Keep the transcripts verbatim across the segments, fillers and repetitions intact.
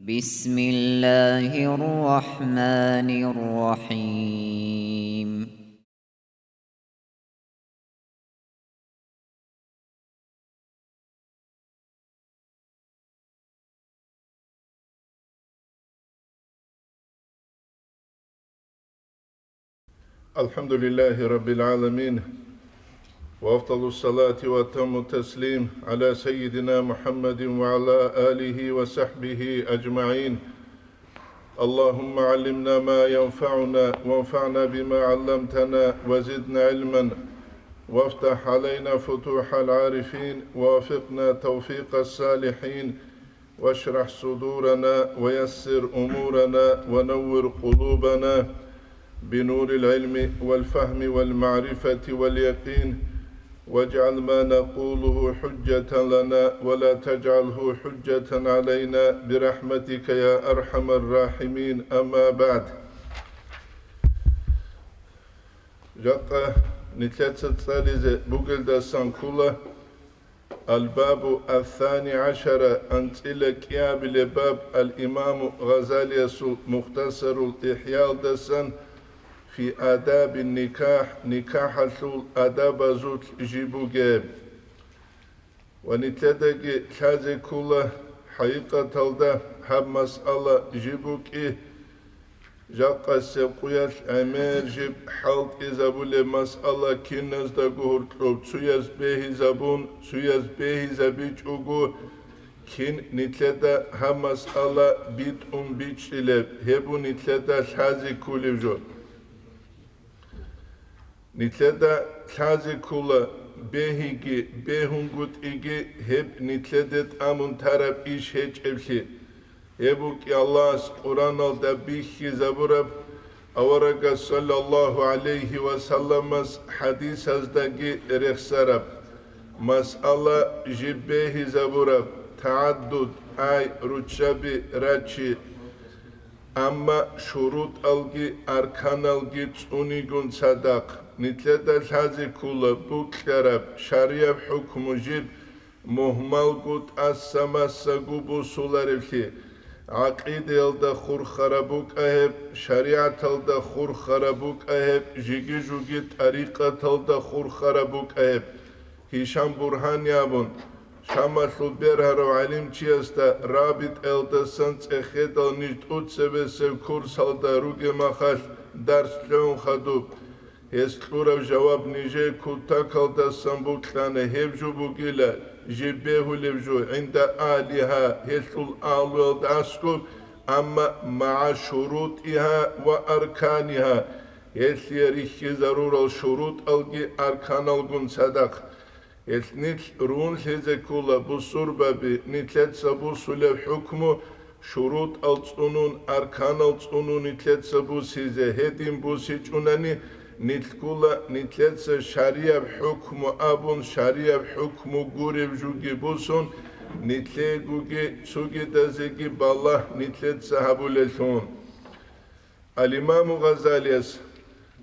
بسم الله الرحمن الرحيم. الحمد لله رب العالمين، وأفضل الصلاة وأتم التسليم على سيدنا محمد وعلى آله وصحبه أجمعين. اللهم علمنا ما ينفعنا وانفعنا بما علمتنا وزدنا علما وافتح علينا فتوح العارفين ووفقنا توفيق الصالحين واشرح صدورنا ويسر أمورنا ونور قلوبنا بنور العلم والفهم والمعرفة واليقين، واجعل ما نقوله حجة لنا ولا تجعله حجة علينا برحمتك يا أرحم الراحمين. أما بعد. Жакъа нилъеца цӀализе бугелдасан ккола Аль-Бабу ас-Сани гӀашара, анцӀила кӀиабилеб баб, Ал-Имаму Гъазалиясул Мухтасарул ИхӀяалдасан, фи адаби никахӀ, никахӀалъул адабазулъ жиб бугеб. Ва нилъедаги лъазе ккола, хӀакъикъаталда гьаб масъала жиб букӀи, жакъасеб къуялъ гӀемер жиб хӀалтӀизабулеб масъала киназдаго гьоркьоб цуяз бегьизабун, цуяз бегьизабичӀого, кин нилъеда гьаб масъала битӀун бичӀчӀилеб, гьеб бу нилъеда лъазе кколеб жо. Нилъеда лъазе ккола, бегьиги бегьунгутӀиги гьеб нилъеде тӀамун тараб иш гьечӀеблъи. Гьеб букӀи Аллагьас Къуръаналда бихьизабураб, аварагас саллаллагьу гӀалайгьи ва салламас хӀадисаздаги рехсараб. МасъалагӀ жиб бегьизабураб, тагӀаддуд, ай, руччаби рачи. Амма шурутӀалги арканалги цӀунигун цадахъ, нилъеда лъазе ккола букьараб шаргӀияб хӀукму жиб мугьмалго тӀаса-масаго бусуларевлъи, гӀакъидаялда хурхараб букӀа гьеб, шаригӀаталда хурхараб букӀа гьеб, жиги-жуги тӀарикъаталда хурхараб букӀа гьеб. Гьишам Бургьани абун, Шамалъул бергьарав гӀалимчиясда РабитӀаялдасан цӀехедал ниж тӀоцебесеб курсалда ругеб махалъ дарс лъугӀун хадуб. Гьес кьураб жаваб нижее кутакалдасан букьана гьеб жо бугила, жиб бегьулеб жо, гӀинда агьлигьа, гьелъул агьлуялда аскӀуб, амма магӀа шурутӀигьа ва арканигьа, гьелъие рихьизарурал шурутӀалги арканалгун цадахъ. Гьелъ нилъ рунлъизе ккола бусурбаби, нилъеца бусулеб хӀукму шурутӀал цӀунун, арканал цӀунун нилъеца бусизе, гьедин бусичӀунани, нилъ ккола нилъеца шаргӀияб хӀукму абун, шаргӀияб хӀукму гуреб жуги бусун, нилъеегоги цогидазеги балагь нилъеца гьабулелъун. Ал-Имаму Гъазалияс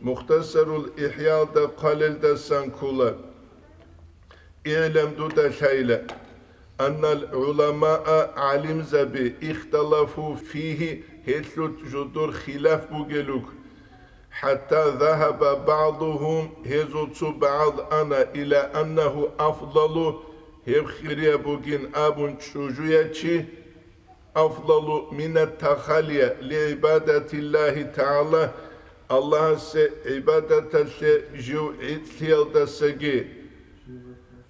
Мухтасарул ИхӀялда хъвалелдасан ккола: «ИгӀлам, дуда лъайла, аннал гӀуламаа, гӀалимзаби, ихталафу фигьи, гьелъул жудур хилаф бугел руго, хӀатта загьаба багӀдугьум, гьезул цо багӀалд ана, ила аннагьу афдалу, гьеб хирияб бугин абун чӀужу ячи». Афдалу минат тахалия лигӀибадатиллагьи тагӀала, Аллагьасе гӀибадаталъе жив гӀицӀлъиялдасаги.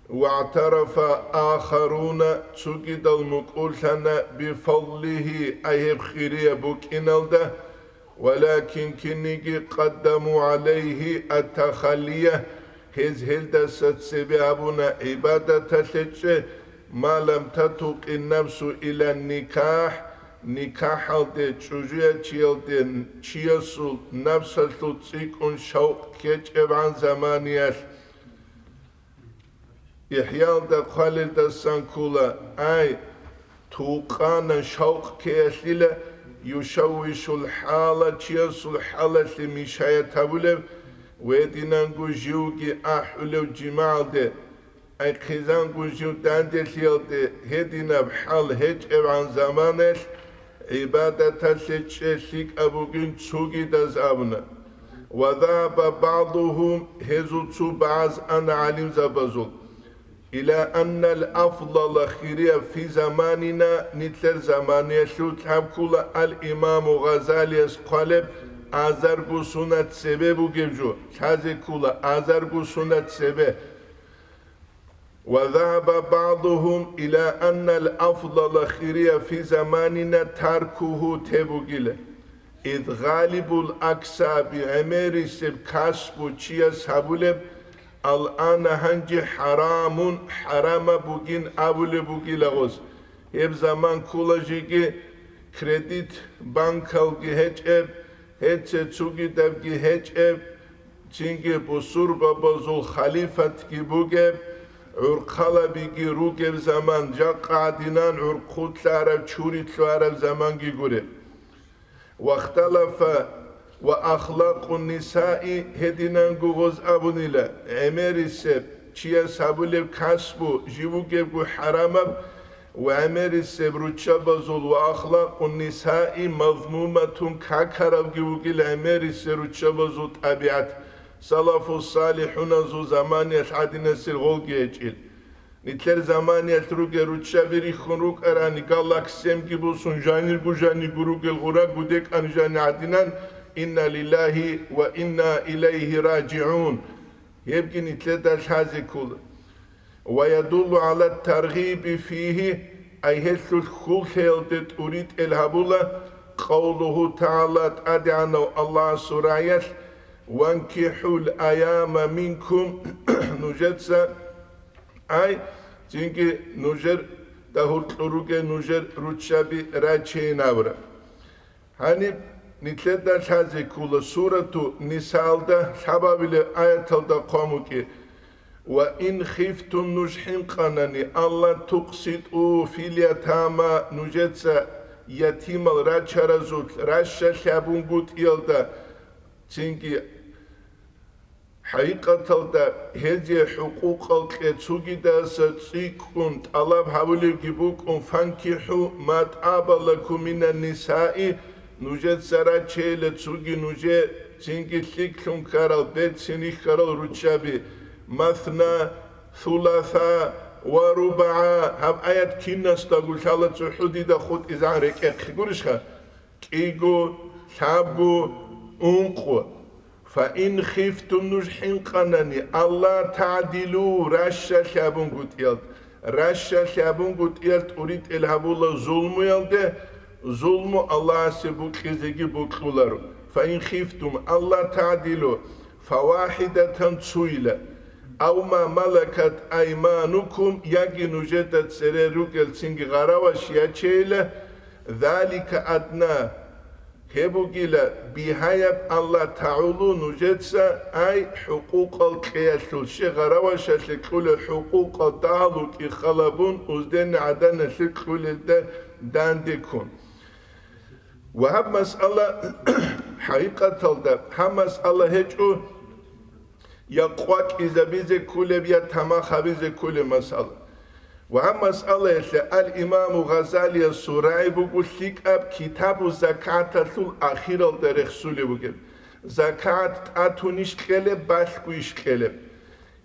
ВагӀтарафа ахаруна, цогидал мукӀурлъана, бифадлигьи, ай гьеб хирияб букӀиналда, Валакин кинниги къаддаму гӀалайгьи ат-тахалия, гьез гьелдаса цебе абуна гӀибадаталъе чӀе, ма лам татукъи нафсу ила никахӀ, никахӀалде, чӀужуячиялде чиясул напсалъул цӀикӀкӀун шавкъ ккечӀебгӀан заманиялъ. ИхӀялда хъвалелдасан ккола: ай, тукъана шавкъ ккеялъила, юшаввишул хӀала, чиясул хӀалалъе мешаят гьабулеб, гьединанго живги ахӀулев жимагӀалде, ай, хъизанго жив данделъиялде гьединаб хӀал гьечӀебгӀан заманаялъ, гӀибадаталъе чӀей лъикӀаб бугин цогидаз абуна. Ва загьаба багӀдугьум, гьезул цо багӀаз ана гӀалимзабазул, ила аннал афдала, хирияб, фи заманина, нилъер заманиялъул лъабккула ал-Имаму Гъазалияс хъвалеб азарго сунат цебе бугеб жо, лъазе ккула азарго сунат цебе. Ва загьаба багӀдугьум ила аннал афдала, хирияб, фи заманина таркугьу, тев бугила. Ид гъалибул аксаби, гӀемерисеб касбу чияс гьабулеб, ал-ана, гьанже, хӀарамун, хӀарамаб бугин абулеб бугила гъоз. Гьеб заман ккола жеги кредит банкалги гьечӀеб, гьеце цогидабги гьечӀеб, цинги бусурбабазул халифатги бугеб, гӀурхъалабиги ругеб заман, жакъа гӀадинан гӀурхъулъараб, чури лъугьараб заманги гуреб. Вахталафа ва ахлакъун нисаи, гьединанго гъоз абунила, гӀемерисеб чияс гьабулеб касбу жив вугебго хӀарамаб, ва гӀемерисеб руччабазул ва ахлакъун нисаи мазмуматун, какарабги вугил гӀемерисеб руччабазул тӀабигӀат, салафу салихӀуназул заманиялъ гӀадинасел гъолги гьечӀил. Нилъер заманиялъ ругел руччаби рихьун рукӀарани, галаксемги бусун, жанирго-жанирго ругел гъура гудекӀан жани гӀадинан, инна лиллагьи ва инна илайгьи ражигӀун. Гьебги нилъеда лъазе ккола. Ва ядуллу гӀала таргъиби фигьи, ай гьелъул хьуллъиялде тӀуритӀел гьабула къавлугьу тагӀала, ТӀадегӀанав Аллагьасул рагӀиялъ, ванкихӀул аяма минкум, нужеца, ай, цинги нужер дагьуркьур ругел нужер руччаби рачейин абураб. Гьаниб нилъеда лъазе ккола сурату Нисаалда лъабабилеб аяталда хъван букӀи: «Ва ин хифтум», нуж хӀинкъанани, «алла тукъситӀу фил ятама», нужеца ятимал рачаразулъ ращалъ гьабунгутӀиялда, цинги ХӀакъикъаталда гьезие хӀукъукъал кье цогидаса цӀикӀкӀун тӀалаб гьабулебги букӀун: «ФанкихӀу ма тӀаба лакум минан нисаи», нужеца рачейила цоги нужее цинги лъикӀлъун ккарал, берцин рихьарал руччаби, «масна, суласа ва рубагӀа», гьаб аят кинасдаго лъала цохӀо дида хутӀизегӀан рекӀехъе гурищха? КӀиго, лъабго, ункъо. «Фа ин хифтум», нуж хӀинкъанани, «алла тагӀдилу», ращалъ гьабунгутӀиялд, ращалъ гьабунгутӀиялд тӀуритӀел гьабула зулмуялде, зулму Аллагьасе букьизеги букьуларо. «Фа ин хифтум алла тагӀдилу, фавахидатан», цуйла, «ав ма малакат айманукум», яги нужеда цере ругел цинги гъараваш ячейла, «залика адна», гьеб бугила бигьаяб, «алла тагӀулу», нужеца, ай, хӀукъукъал кьеялъул, щай гъаравашалъе кьулел хӀукъукъал дагьал рукӀин халабун, узденни гӀаданалъе кьулелда дандеккун. Ва гьаб масъала, хӀакъикъаталда, гьаб масъала гьечӀо я къвакӀизабизе кколеб, я тамах гьабизе кколеб масъала. Ва гьаб масъалаялъе ал-Имаму Гъазалиясул рагӀи буго лъикӀаб, Китабу закаталъул ахиралда рехсулеб бугеб. Закат тӀатунищ кьелеб, балъгойищ кьелеб?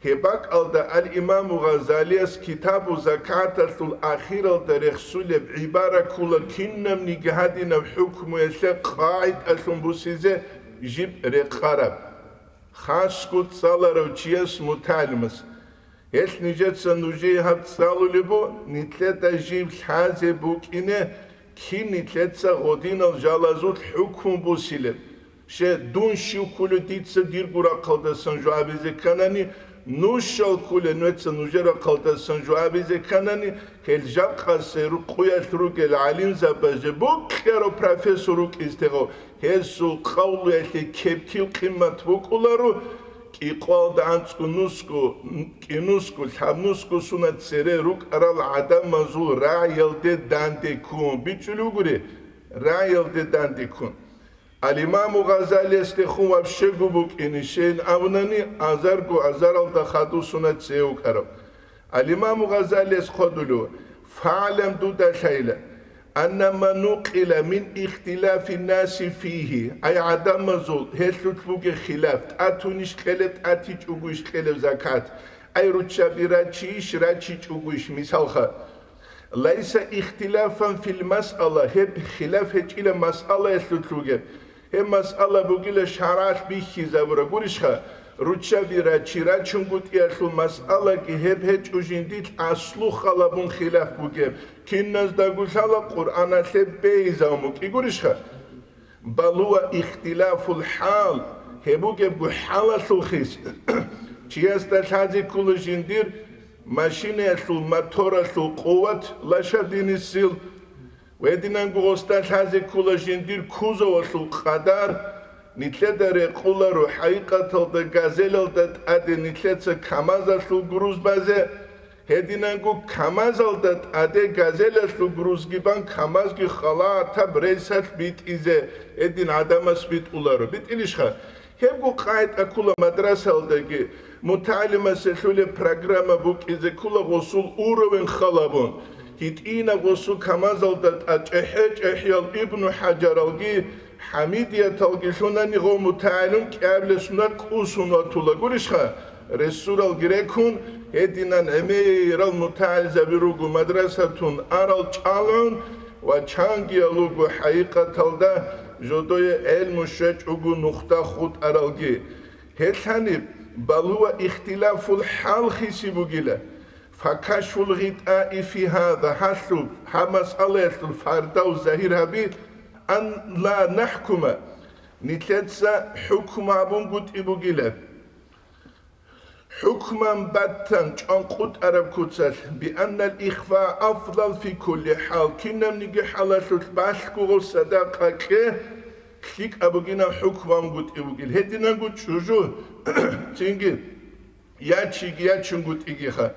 Гьеб бакӀалда ал-Имаму Гъазалияс Китабу закаталъул ахиралда рехсулеб гӀибара ккола кинабниги гьадинаб хӀукмуялъе къагӀидалъун бусизе жиб рекъараб, хасго цӀаларав чияс, мутагӀалимас. Гьелъ нижеца нужее гьаб цӀалулеб бу, нилъеда жиб лъазе букӀине, кин нилъеца гъодинал жалазул хӀукму бусилеб. Щай, дун щив кколев, дица дирго рахъалдасан жо абизе кканани, нушал кколев, нуца нужер рахъалдасан жо абизе кканани, гьел жакъасе рукъуялъ ругел гӀалимзабазе бокьарав профессор рукӀизе тегъав, гьесул къавлуялъе кептил къимат букӀуларо, кӀикъоялда анцӀго нусго, кӀинусго, лъабнусго сунат цере рукӀарал гӀадамазул рагӀиялде дандеккун. БичӀчӀулев гури, рагӀиялде дандеккун. Ал-Имаму Гъазалиясдехун вообще-го букӀине щейин абунани, азарго азаралда хадусуна цеве вукӀарав. Ал-Имаму Гъазалияс хъвадулев: «ФагӀлам», дуда лъайла, أن ما نقل من اختلاف الناس فيه, ай гӀадамазул гьелъулъ бугеб хилаф, тӀатунищ кьелеб, тӀатичӀогойищ кьелеб закат, ай руччаби рачийищ, рачичӀогойищ, мисалха. ليس اختلافا في المسألة, гьеб хилаф гьечӀила масъалаялъулъ бугеб. Гьеб масъала бугила шаргӀалъ бихьизабураб, гурищха, руччаби рачи-рачунгутӀиялъул масъалаги гьеб гьечӀо жиндилъ аслу халабун хилаф бугеб, киназдаго лъала Къуръаналъе бейизабун букӀи, гурищха. بل هو اختلاف الحال, гьеб бугеб гу хӀалалъул хис. Чиясда лъазе ккола жиндир машинаялъул моторалъул къуват, лошадиный сил, гьединанго гъосда лъазе ккола жиндир кузовалъул къадар, нилъеда рекъоларо хӀакъикъаталда газелалда тӀаде нилъеца КамАЗалъул груз базе, гьединанго КамАЗалда тӀаде газелалъул грузги бан, КамАЗги халатаб рейсалъ битӀизе гьедин гӀадамас битӀуларо. БитӀилищха? Гьебго къагӀида ккола мадрасалдаги, мутагӀалимасе лъолеб программа букӀизе ккола гъосул уровень халабун. ГьитӀинаб гъосул КамАЗалда тӀад чӀехӀе-чӀехӀиял Ибну ХӀажаралги, ХӀамидияталги лъунани гъов мутагӀалим кӀиабилеб сунат кӀусун ватула, гурищха, ресуралги рекун, гьединан гӀемерал мутагӀализаби руго мадрасатун арал чӀалгӀун ва чангиял руго хӀакъикъаталда жодое гӀелму щвечӀого нухда хутӀаралги. Гьелъ гьаниб بل هو اختلاف الحال хиси бугила. فكشف الغطاء في هذا, гьалъуб, гьаб масъалаялъул фардав загьир гьаби, أن لا نحكم, нилъеца хӀукму гьабунгутӀи бугила. حكما باتا, чӀванкъутӀараб куцалъ, بأن الإخفاء أفضل في كل حال, кинабниги хӀалалъулъ балъго гъов садакъа кье, лъикӀаб бугинаб хӀукму гьабунгутӀи бугила. Гьединанго чӀужу, цинги, ячиги ячунгутӀигиха.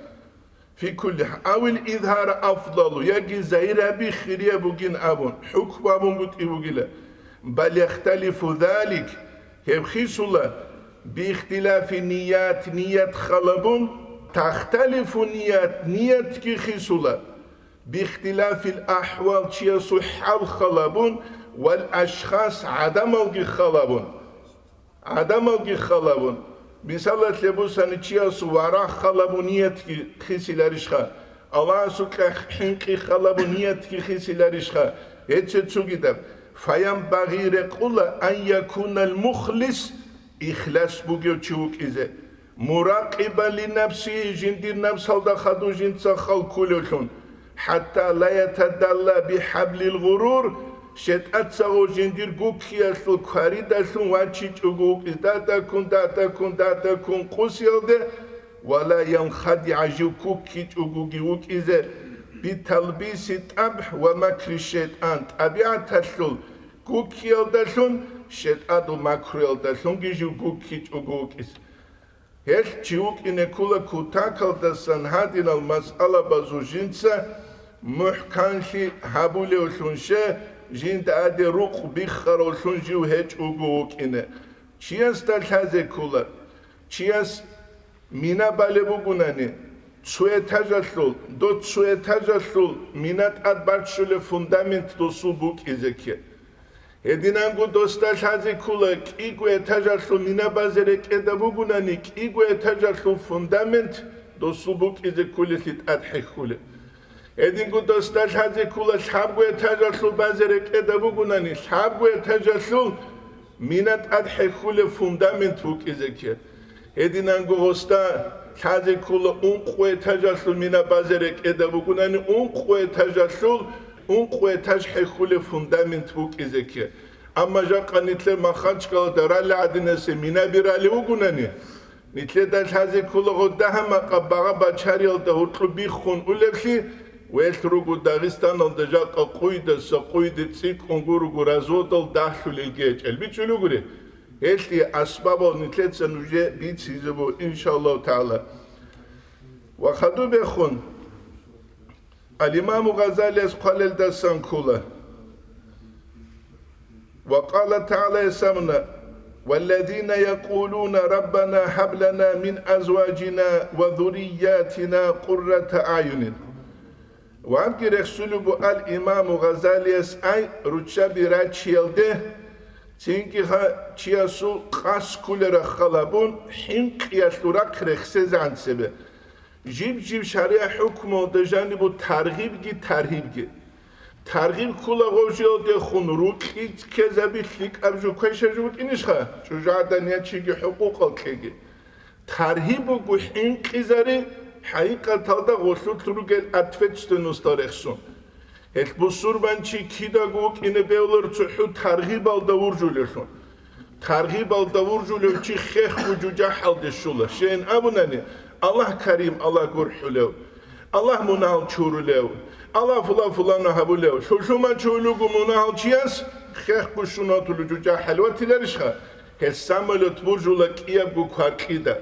في كل حال. أو الإظهار أفضل, яги загьир гьаби хирияб бугин абун, хӀукму гьабунгутӀи бугила. بل يختلف ذلك, гьеб хисула, باختلاف النيات, ният халабун, تختلف النيات, ниятги хисула, باختلاف الأحوال, чиясул хӀал халабун, والأشخاص, гӀадамалги халабун. ГӀадамалги халабун. Мисалалъе бусани, чиясул варагь халабун ниятги хисиларищха? Аллагьасукьа хӀинкъи халабун ниятги хисиларищха? Гьеце цугидаб. فينبغي, рекъула, أن يكون المخلص, ихлас бугев чи вукӀизе. مراقبا لنفسه, жиндир напсалда хадув жинца хал кколевлъун. حتى لا يتدلى بحبل الغرور, шайтӀаца гъов жиндир гуккиялъул кваридалъун вачичӀого вукӀизе, датӀа-ккун, датӀа-ккун, датӀа-ккун къусиялде, ولا ينخدع, жив гуккичӀогоги вукӀизе, بتلبيس الطبع ومكر الشيطان, тӀабигӀаталъул гуккиялдалъун, шайтӀадул макруялдалъунги жив гуккичӀого вукӀизе. Гьелъ чи вукӀине ккола кутакалдасан гьадинал масъалабазул жинца мухӀканлъи гьабулевлъун, ше жинда гьаде рукъ биххаравлъун жив гьечӀого вукӀине. Чиясда лъазе ккола, чияс мина балеб бугунани, цо этажалъул, дов цо этажалъул мина тӀад баччулеб фундамент досул букӀизе кке. Гьединанго досда лъазе ккола кӀиго этажалъул мина базе рекӀеда бугунани, кӀиго этажалъул фундамент досул букӀизе кколелъи тӀад хӀехьулеб. Гьединго досда лъазе ккола лъабго этажалъул базе рекӀеда бугунани, лъабго этажалъул мина тӀад хӀехьулеб фундамент букӀизе кке. Гьединанго гъосда лъазе ккола ункъо этажалъул мина базе рекӀеда бугунани, ункъо этажалъул, ункъо этаж хӀехьулеб фундамент букӀизе кке. Амма жакъа нилъер Махачкалада ралли гӀадинасе минаби ралли вугунани, нилъеда лъазе ккола гъо дагьа-макъа багъа-бачариялда гьоркьоб биххун улеблъи, велъ руго Дагъистаналда жакъа къуйдаса къуйде цӀикӀкӀун гурого разводал дагьлъулелги гьечӀел бичӀчӀулел гури. Гьелъие асбабал нилъеца нужее бицизе буго, иншаллагьу тагӀала. Ва хадуб бехун, ал-Имаму Гъазалияс хъвалелдасан ккола. Ва къала тагӀала, ясамуна: «Валлазина якъулуна: Раббана гьаб лана мин азважина ва зурриятина къуррата аъюнин». Вабги рехсулеб буго ал-Имаму Гъазалияс ай руччаби рачиялде, цинги гьа чиясул къас кколел раххал гьабун, хӀинкъиялъул рахъ рехсезегӀан цебе. Жиб-жиб шаригӀат хӀукмуялда жанибу таргъибги таргьибги. Таргъиб ккола гъов жиялдехун рукьи ккезаби лъикӀаб жо квешаб жо букӀинищха, чӀужугӀадан я чиги хӀукъукъал кьеги. Таргьиб буго хӀинкъизари, хӀакъикъаталда гъолъулъ ругел ответственностал рехсун. Гьелъ бусурбанчи кидаго вукӀине бегьулар цохӀо таргъибалда вуржулевлъун. Таргъибалда вуржулев чи хехго жужахӀалде щола. Щайин абунани, Аллагь карим, Аллагь гурхӀулев, Аллагь мунагьал чурулев, Аллагь фулан-фулана гьабулев, лъулъумачи вуго мунагьал чияс хехго щунатулев жужахӀал ватиларищха? Гьел самолет вуржула кӀиябго кваркьида.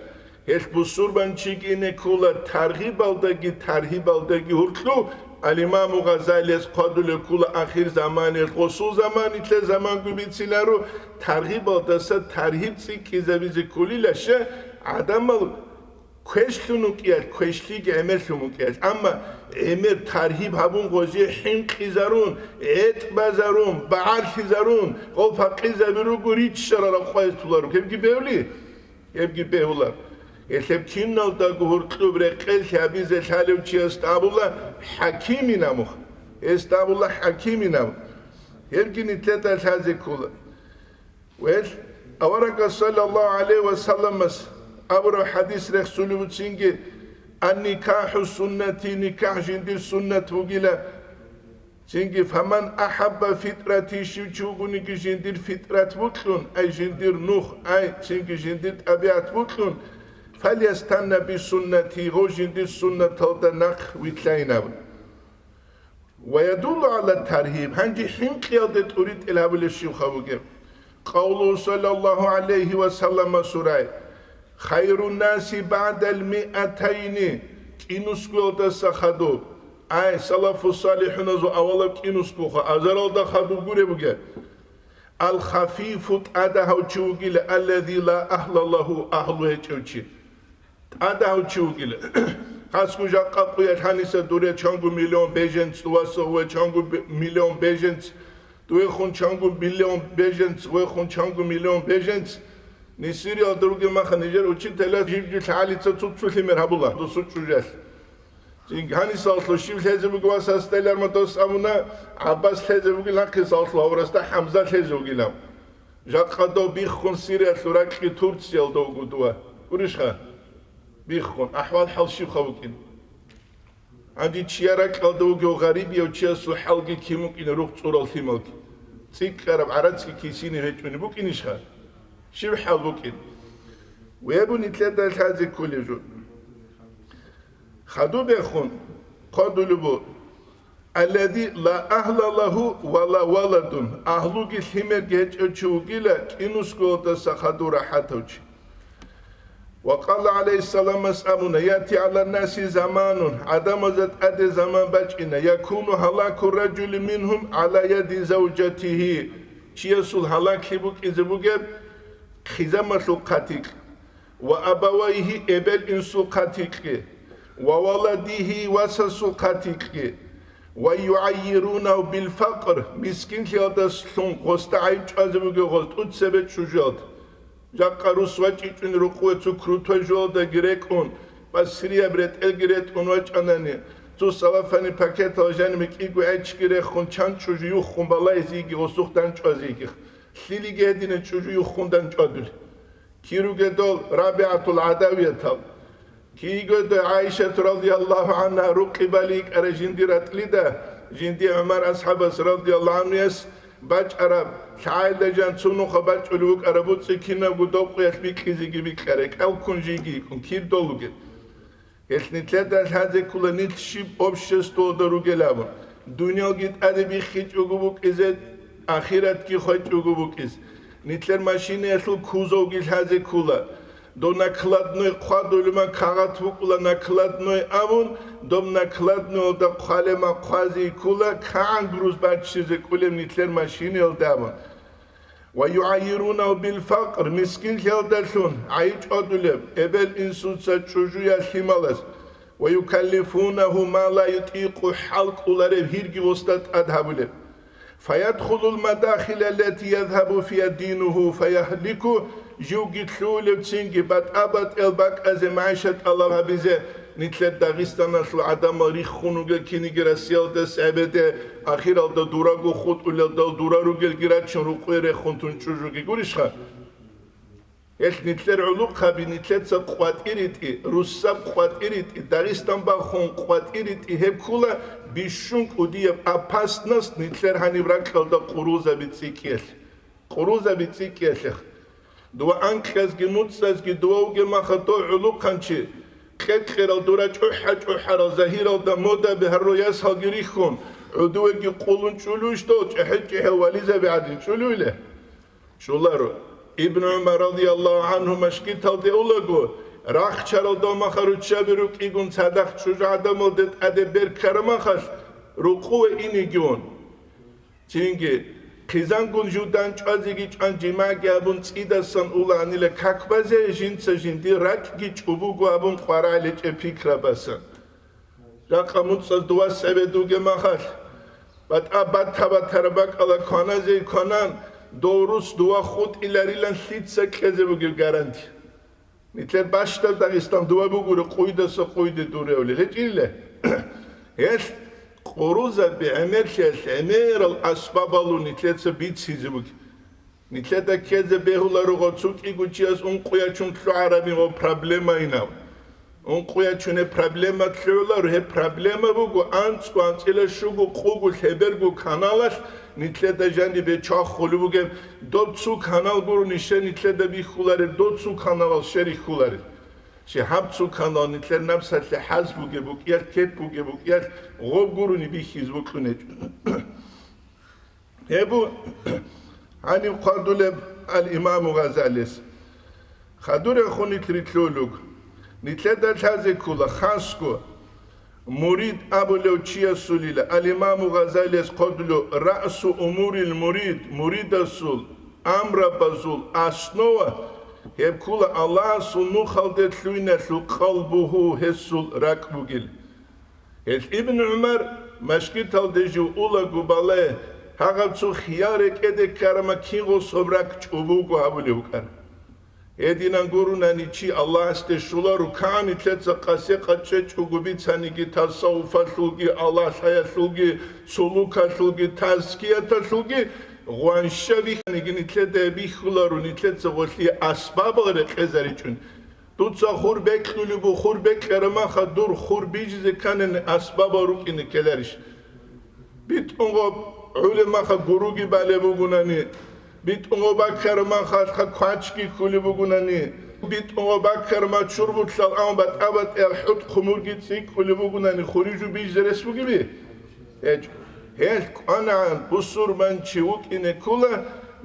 Гьелъ бусурбанчиги ине ккола таргъибалдаги таргьибалдаги гьуркьу, ал-Имаму Гъазалияс хъвадулеб ккола ахир заманиялъ, гъосул заман, нилъер заманго бициларо, таргъибалдаса таргьиб цӀикӀкӀизабизе кколила, щай гӀадамал квешлъун вукӀиялъ, квешлъиги гӀемерлъун вукӀиялъ. Амма гӀемер таргьиб гьабун гъозие хӀинкъизарун, гӀетӀбазарун, багӀарлъизарун, гъов пакъизаби руго, риччарараб къвайз туларо. Гьебги бегьули? Гьебги бегьула. Гьелъеб киналдаго гьуркьуб рекъелъи гьабизе лъалев чиясда абула хӀакимин абун. Гьесда абула хӀакимин абун. Гьебги нилъеда лъазе ккола. Гьел аварагас саллаллагьу гӀалайгьи ва салламас абураб хӀадис рехсулеб буцинги: «Ан-никахӀу суннати», никахӀ жиндир суннат вугила. Цинги: «Фаман ахӀабба фитрати», щив чи вугониги жиндир фитрат букьун, ай жиндир нух, ай цинги жиндир тӀабигӀат букьун, «фальястанна бисуннати», гъов жиндир суннаталда нахъ вилълъайин абун. «Ва ядуллу гӀала таргьиб», гьанже хӀинкъиялде тӀуритӀел гьабулеб щибха бугеб? Къавлу саллаллагьу гӀалайгьи ва саллама сурай: «Хайруннаси багӀдал миатайни», кӀинусгоялдаса хадуб. Ай, салафу салихӀуназул авалаб кӀинусгоха, азаралда хадуб гуреб бугеб. «Ал-хафифу», тӀадагьав чи вугила, «аллази ла агьла лагьу», агьлу гьечӀев чи. ТӀадагьав чи вугила. Хасго жакъа къуялъ гьаниса дуре чанго миллион беженц, дуваса гъуве чанго бе-, миллион беженц, дуехун чанго миллион беженц, вехун чанго миллион беженц. Нисириялда ругел маха нижер учителя жиб-жиб лъагӀалица цуцулъи мер гьабула досул чӀужалъ. Гьанисалъул щив лъезе буго васасда илармадас абуна, ГӀаббас лъезе бугил, нахъисалъул гьавурасда ХӀамза лъезе вугилан. Жакъа дов биххун Сириялъул ракьги Турциялда вуго дова. Гурищха? Биххун. АхӀвал-хӀал щибха вукӀин? Гьанже чияр ракьалда вугев гъарибияв чиясул хӀалги кин вукӀин, рухъ цӀурал лъималги. ЦӀикӀкӀараб гӀарацги кисине гьечӀони букӀинищха? Щиб хӀал букӀин? Вебу нилъеда лъазе кколеб жо. Хадубехун хъвадулеб бу: «Аллади ла агьла лагьу ва ла валадун», агьлуги лъимерги гьечӀев чи вугила, кӀинусгоялдаса хадув рахӀатав чи. Ва къала гӀалайгьиссаламас абуна: «Яти гӀаланнаси заманун», гӀадамазда тӀаде заман бачӀина, «якуну гьалаку ражули мингьум гӀала яди завжатигьи», чиясул гьалаклъи букӀизе бугеб хъизамалъул хъатикь. «Ва абавайгьи», эбел-инсул хъатикьги, «ва валадигьи», васасул хъатикьги, «ва югӀаййирунагьу билфакър», мискинлъиялдалъун гъосда гӀайиб чӀвазе бугев гъоз тӀуцебе чӀужуялда. Жакъа рус вачӀичӀун рукъуве цо крутой жуялдаги рекӀун, ва Сирияб ретӀелги ретӀун вачӀанани, цо салафани пакетал жанибе кӀиго гӀечги рехун, чан чӀужу юххун балайзе йиги гъосухъ данчӀвазе йиги, лъилиги гьединаб чӀужу юххун данчӀвадулеб. Кир ругел дол РабигӀатул ГӀадавиятал? Киго дой ГӀайшат радияллагьу гӀангьа рукъи бали йикӀарай жиндир ратӀлида, жинди ГӀумар асхӀабас радияллагьу гӀангьуяс бачӀараб, лъагӀелда жан цо нуха бачӀулев вукӀараб буцӀи кинабго доб къуялъ бикьизеги бикьарай, кӀалккун жийги йикӀун, кир дол ругел. Гьелъ нилъеда лъазе ккола нилъ щиб обществоялда ругел абун. Дуниялги тӀаде биххичӀого букӀизе, ахиратги хвечӀого букӀиз. Нилъер машинаялъул кузовги лъазе ккола. Доб накладной хъвадулеб ма кагъат букӀула накладной абун, доб накладнойялда хъвалеб ма хъвазе ккола, кагӀан груз баччизе кӀолеб нилъер машинаялда абун. «Ва югӀайирунагьу билфакър», мискинлъиялдалъун гӀайиб чӀвадулеб эбел-инсуца чӀужуял лъималаз. Ва юкаллифунагьу ма ла ютӀикъу, хӀал кӀолареб гьирги гъосда тӀад гьабулеб. Фаядхулул мадахила лати язгьабу фиха динуху фаяхлику, живги лъугьулебцинги батӀа-батӀиял бакӀазе, магӀишат тӀалаб гьабизе, нилъер Дагъистаналъул гӀадамал риххун ругел киниги Россиялдаса гӀебеде, ахиралда дурго хутӀулелдал дура ругелги рачун рукъуе рехун тун чӀужуги гурищха? Гьелъ нилъер гӀулухъаби нилъеца къватӀиритӀи, руссаб къватӀиритӀи, Дагъистан бахун къватӀиритӀи гьеб ккула бищун кӀудияб опасность нилъер гьаниб ракьалда къурузаби цӀикӀкӀиялъ. Къурузаби цӀикӀкӀиялъех. Дова анкьазги муцӀазги дова вугеб маха дов гӀулухъанчи, кьекьерал дура чӀухӀа-чӀухӀарал загьиралда модаби гьарурал ясалги рихьун, гӀодовеги къулун чӀулуйищ дов, чӀехӀел-чӀехӀел вализаби гӀадин чӀулуйиле? Чуларо. Ибн ГӀумар радияллагьу гӀанху машгиталде улаго, рахчаралда маха руччаби рукӀигун цадахъ чӀужугӀадамалде тӀаде бер ккарамахалъ, рукъуве инеги ун. Цинги, хъизангун жудан чӀвазеги чӀван жимагӀги абун цӀидасан улаанила как базе, жинца жиндир ракӀги чӀубуго абун къварагӀличӀеб пикрабасан. Жакъа муцӀаз дувас гӀебедуге махалъ, батӀа бата-батара бакӀала кваназе кванан, дов рус дува хутӀиларилан лъица кьезе бугеб гаранти. Нилъер бащдаб Дагъистан дува бугури къуйдаса къуйде дуревли гьечӀилла. Гьелъ къурузаби гӀемерлъиялъ гӀемерал асбабалун нилъеца бицизе буги. Нилъеда ккезе бегьуларуго цо кӀиго чияс ункъуячун лъугӀарабин ва проблема инав. Ункъуячунеб проблема лъугӀуларо, гьеб проблема буго анцӀго, анцӀила щуго, къуго, лъеберго каналалъ нилъеда жанибе чвахулеб бугеб, доб цо канал гурони щай нилъеда бихьуларел, доб цо каналал щай рихьуларел. Щай гьаб цо канал нилъер напсалъе хӀаз бугеб букӀиялъ, кеп бугеб букӀиялъ гъоб гурони бихьизе бокьунечӀо. Гьеб бу гьаниб хъвадулеб ал-Имаму Гъазалиялъ. Хадурехун нилъ рилълъулуг. Нилъеда лъазе ккола хасго мурид абулев чиясулила. Ал-Имаму Гъазалиялъ хъвадулев: «Раъсу умурил мурид», муридасул амрабазул основа гьеб ккола Аллагьасул нухалде лъугьиналъул къалбугьу, гьесул ракӀ бугел. Гьелъ Ибн ГӀумар машгиталде жив улаго бале, гьагъаб цо хиял рекӀеде ккарама кин гъособ ракӀ чӀобого гьабулев вукӀар. Гьединан гурунани чи Аллагьасде щуларо, кан нилъеца къасе къачӀечӀого бицаниги, тасаввуфалъулги, Аллагь лъаялъулги, сулукалъулги, тазкияталъулги, гъванща бихьаниги нилъеда бихьуларо, нилъеца гъолъие асбабал рекъезаричӀун. Дуца хур бекьулеб бу, хур бекьарамаха дур хур бижизе кканани асбабал рукӀине ккеларищ? БитӀун гъоб гӀулеб маха гуруги балеб бугунани, битӀун гъоб баккарамаха квачги ккулеб бугунани, битӀун гъоб баккарама чурбулъал ан батӀа-батӀиял хӀутӀ-хъумурги цӀикӀкӀулеб бугунани, хури жо бижизе рес бугеби? ГьечӀо. Гьелъ кӀванагӀан бусурманчи вукӀине ккола,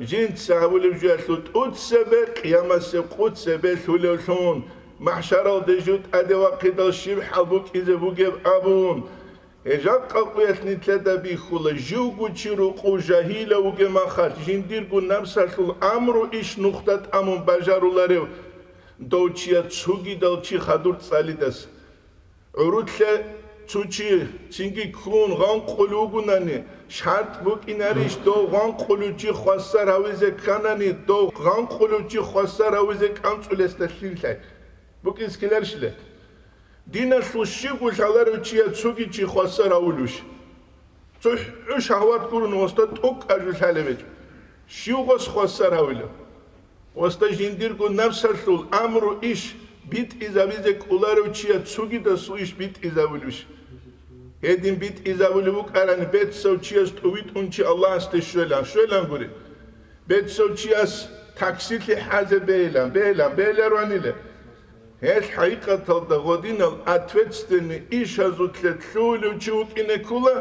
жинца гьабулеб жоялъул тӀоцебе, къиямасеб къоцебе лъулевлъун, махӀшаралде жо тӀаде вахъидал щиб хӀал букӀизе бугеб абун. Гьеб жакъа къуялъ нилъеда бихьула, живго чи рукъу жагьилав вугеб махалъ, жиндирго напсалъул амру иш нухда тӀамун бажаруларев, дов чияс цогидал чи хадур цӀалидас. ГӀурулъа цо чи цинги ккун гъанкъулев вугунани, шартӀ букӀинарищ дов гъанкъулев чи хвасар гьавизе кканани, дов гъанкъулев чи хвасар гьавизе кӀанцӀулесда лъимлъай? БукӀинскиларищила? Диналъул щивго лъаларев чияс цоги чи хвасар гьавулевищ? Цо хӀу шагьват гурун гъосда тӀокӀаб жо лъалеб гьечӀо. Щив гъос хвасар гьавилев? Гъосда жиндирго напсалъул амру иш битӀизабизе кӀоларев чияс цогидасул иш битӀизабулевищ? Гьедин битӀизабулев вукӀарани, бецав чияс тӀувитӀун чи Аллагьасде щвелан, щвелан гури. Бецав чияс таксилъе хӀазе бейилан, бейилан, бейиларуанила. Гьелъ хӀакъикъаталда гъодинал ответственный ишазулъе лъугьулев чи вукӀине ккола,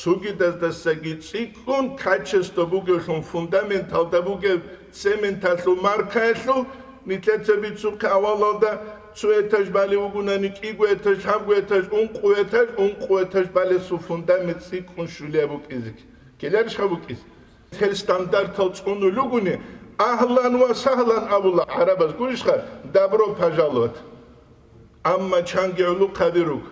цогидаздасаги цӀикӀкӀун, качество бугевлъун, фундаменталда бугеб цементалъул маркаялъул, нилъеца бицухъе авалалда цо этаж балев вугунани, кӀиго этаж, лъабго этаж, ункъо этаж, ункъо этаж балесул фундамент цӀикӀкӀун щулеб букӀизе. Ккеларищха букӀизе? Гьел стандартал цӀунулев вугони, «Агьлан ва сагьлан» абула гӀарабаз, гурищха, «Добро пожаловать». Амма чанги гӀулухъаби руго.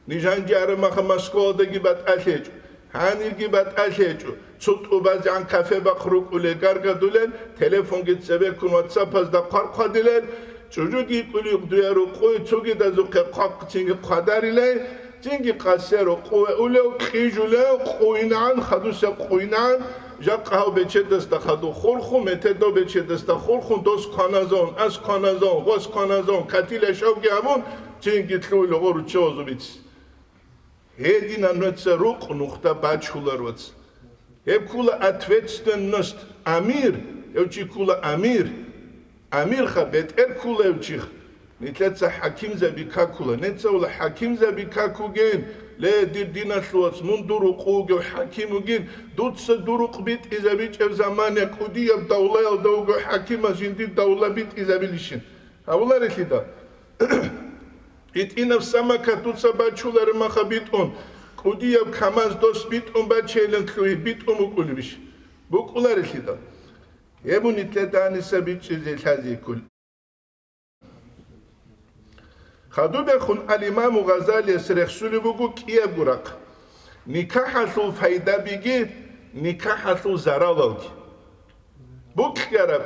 Нижанги араб маха Москваялдаги батӀалъи гьечӀо, гьанирги батӀалъи гьечӀо. Цо тӀубазегӀан кафе бахъ рукӀулел гаргадулел, телефонги цебеккун ватсапазда хъвархъвадилел, чӀужуги йикӀулев дуе рукъуй цогидазухъе хъвахъцинги хъвадарилей, цинги къасе рукъуве улев, кьижулев, къуйнан, хадусе къуйнан, жакъа гьав бечедасда хадув хурхун, метедав бечедасда хурхун, дос кваназавун, ас кваназавун, гъос кваназавун, катила шавги гьабун, цинги лъугьула гъору чевазубиц. Гьединан нуца рукъ нухда бачулар вац. Гьеб ккула ответственность амир, гьев чи ккула амир. Амирха бетӀер ккула гьев чиха. Нилъеца хӀакимзаби какула. Нецаула хӀакимзаби какуген, ле, дир диналъувац, мун дур рукъу вугев хӀаким вугин, дуца дур рукъ битӀизабичӀеб замана кӀудияб давлаялда вуго хӀакимас жиндир давла битӀизабилищин. Гьавуларелъидал? ГьитӀинаб самака дуца бачулареб маха битӀун, кӀудияб камаз дос битӀун бачейилан лъугьи битӀун букӀулебищ? БукӀуларелъидал? Гьеб нилъеда гьаниса бичӀчӀизе лъазе ккол. Хадубехун ал-Имаму Гъазалияс рехсулеб буго кӀиябго рахъ: никахӀалъул пайдабиги, никахӀалъул заралалги. Букьараб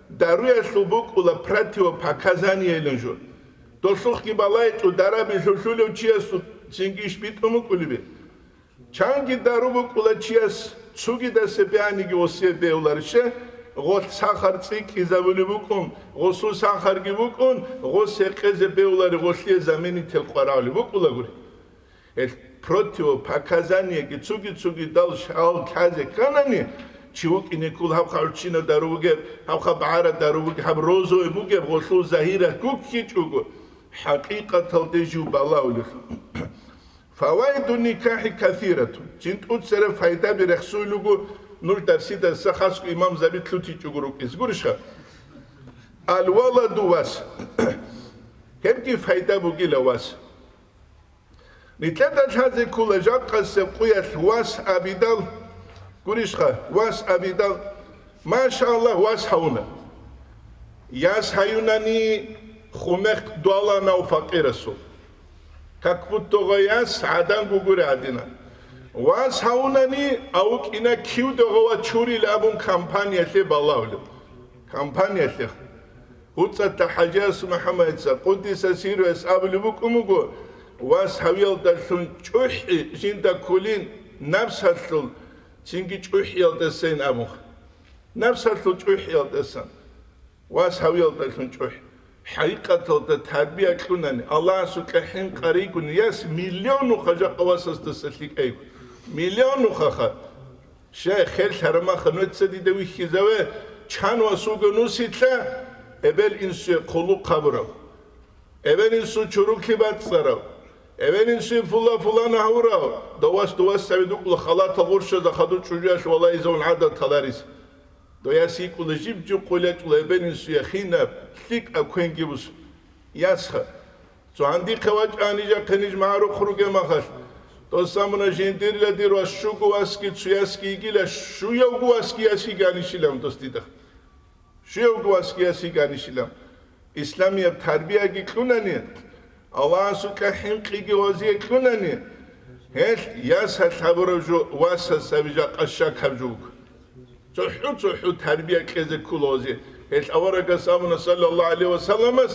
даруялъул букӀула противопоказаниялин жо. Долъухъги балайчӀо дараби лъулъулев чиясул цинги иш битӀун букӀулебе? Чанги дару букӀула чияс цугидаса бегьаниги гъосие бегьуларище, гъолъ сахар цӀикӀкӀизабулеб букӀун, гъосул сахарги букӀун, гъос гьекъезе бегьулари гъолъие заменитель къварагӀулеб букӀулагури. Гьел противопоказаниеги цуги-цугидал шал лъазе кканани, чи вукӀине ккул гьабха гӀурччинаб дару бугеб, гьабха багӀараб дару бугеб, гьаб розовый бугеб, гъолъул загьират гуккичӀого, хӀакъикъаталде жив балагьулел. Фаваиду никахӀи касиратун. Жинтуцераб пайдаби рехсуй луго, нуж дарсидаса хасго имамзаби лъутичӀого рукӀиз гурищха? Ал-валаду вас. Гьебги пайда бугила вас. Нилъеда лъазе ккула жакъасеб къуялъ вас абидал, гурищха, вас абидал, машаллагь, вас гьавуна. Яс гьаюнани хумехъ дуаланав факъирасул. Как будто гъо яс гӀадан гугури гӀадина. Вас гьавунани, авукӀина кив догъова чурил абун компаниялъе балагьулев. Компаниялъе. ГьуцӀатда ХӀажияс МухӀаммадица, къуддиса сирруяс абулеб букӀун буго, вас гьавиялдалъун чӀухӀи жинда кколин напсалъул, цинги чӀухӀиялдасайин абун. Напсалъул чӀухӀиялдасан, вас гьавиялдалъун чӀухӀ. ХӀакъикъаталда тарбия кьунани, Аллагьасукьа хӀинкъаригуни, яс миллион нуха жакъа васасдаса лъикӀайгу. Миллион нухаха. Шайх, херлъарамаха нуца дида вихьизаве, чан вас вуго нусилъа, эбел-инсуе хъулухъ гьабурав, эбел-инсул чуруклъи бацӀцӀарав, эбел-инсуе фула-фулана гьавурав, довас-довас цави дукъла халатал гъурщазда хадур чӀужуялъ валайзавун гӀадат гьаларис. Дояс йикӀула жиб-жиб къулечӀла эбел-инсуе хинаб, лъикӀаб квенги бус. Ясха. Цо гьандихъе вачӀани жахъе ниж магӀарухъ ругеб махалъ, дос абуна, жиндирила дир вас щуго васги цуясги йигила, щуявго васги яс йиганищилан дос дида. Щуявго васги яс йиганищилан. Исламияб тарбияги кьунани, Аллагьасукьа хӀинкъиги гъозие кьунани, гьелъ ясалъ гьабураб жо васас саби жакъа щакаб жо буго. ЦохӀо-цохӀо тарбия кьезе ккола гъозе. Гьелъ аварагас абуна, саллаллагьу гӀалайгьи ва салламас,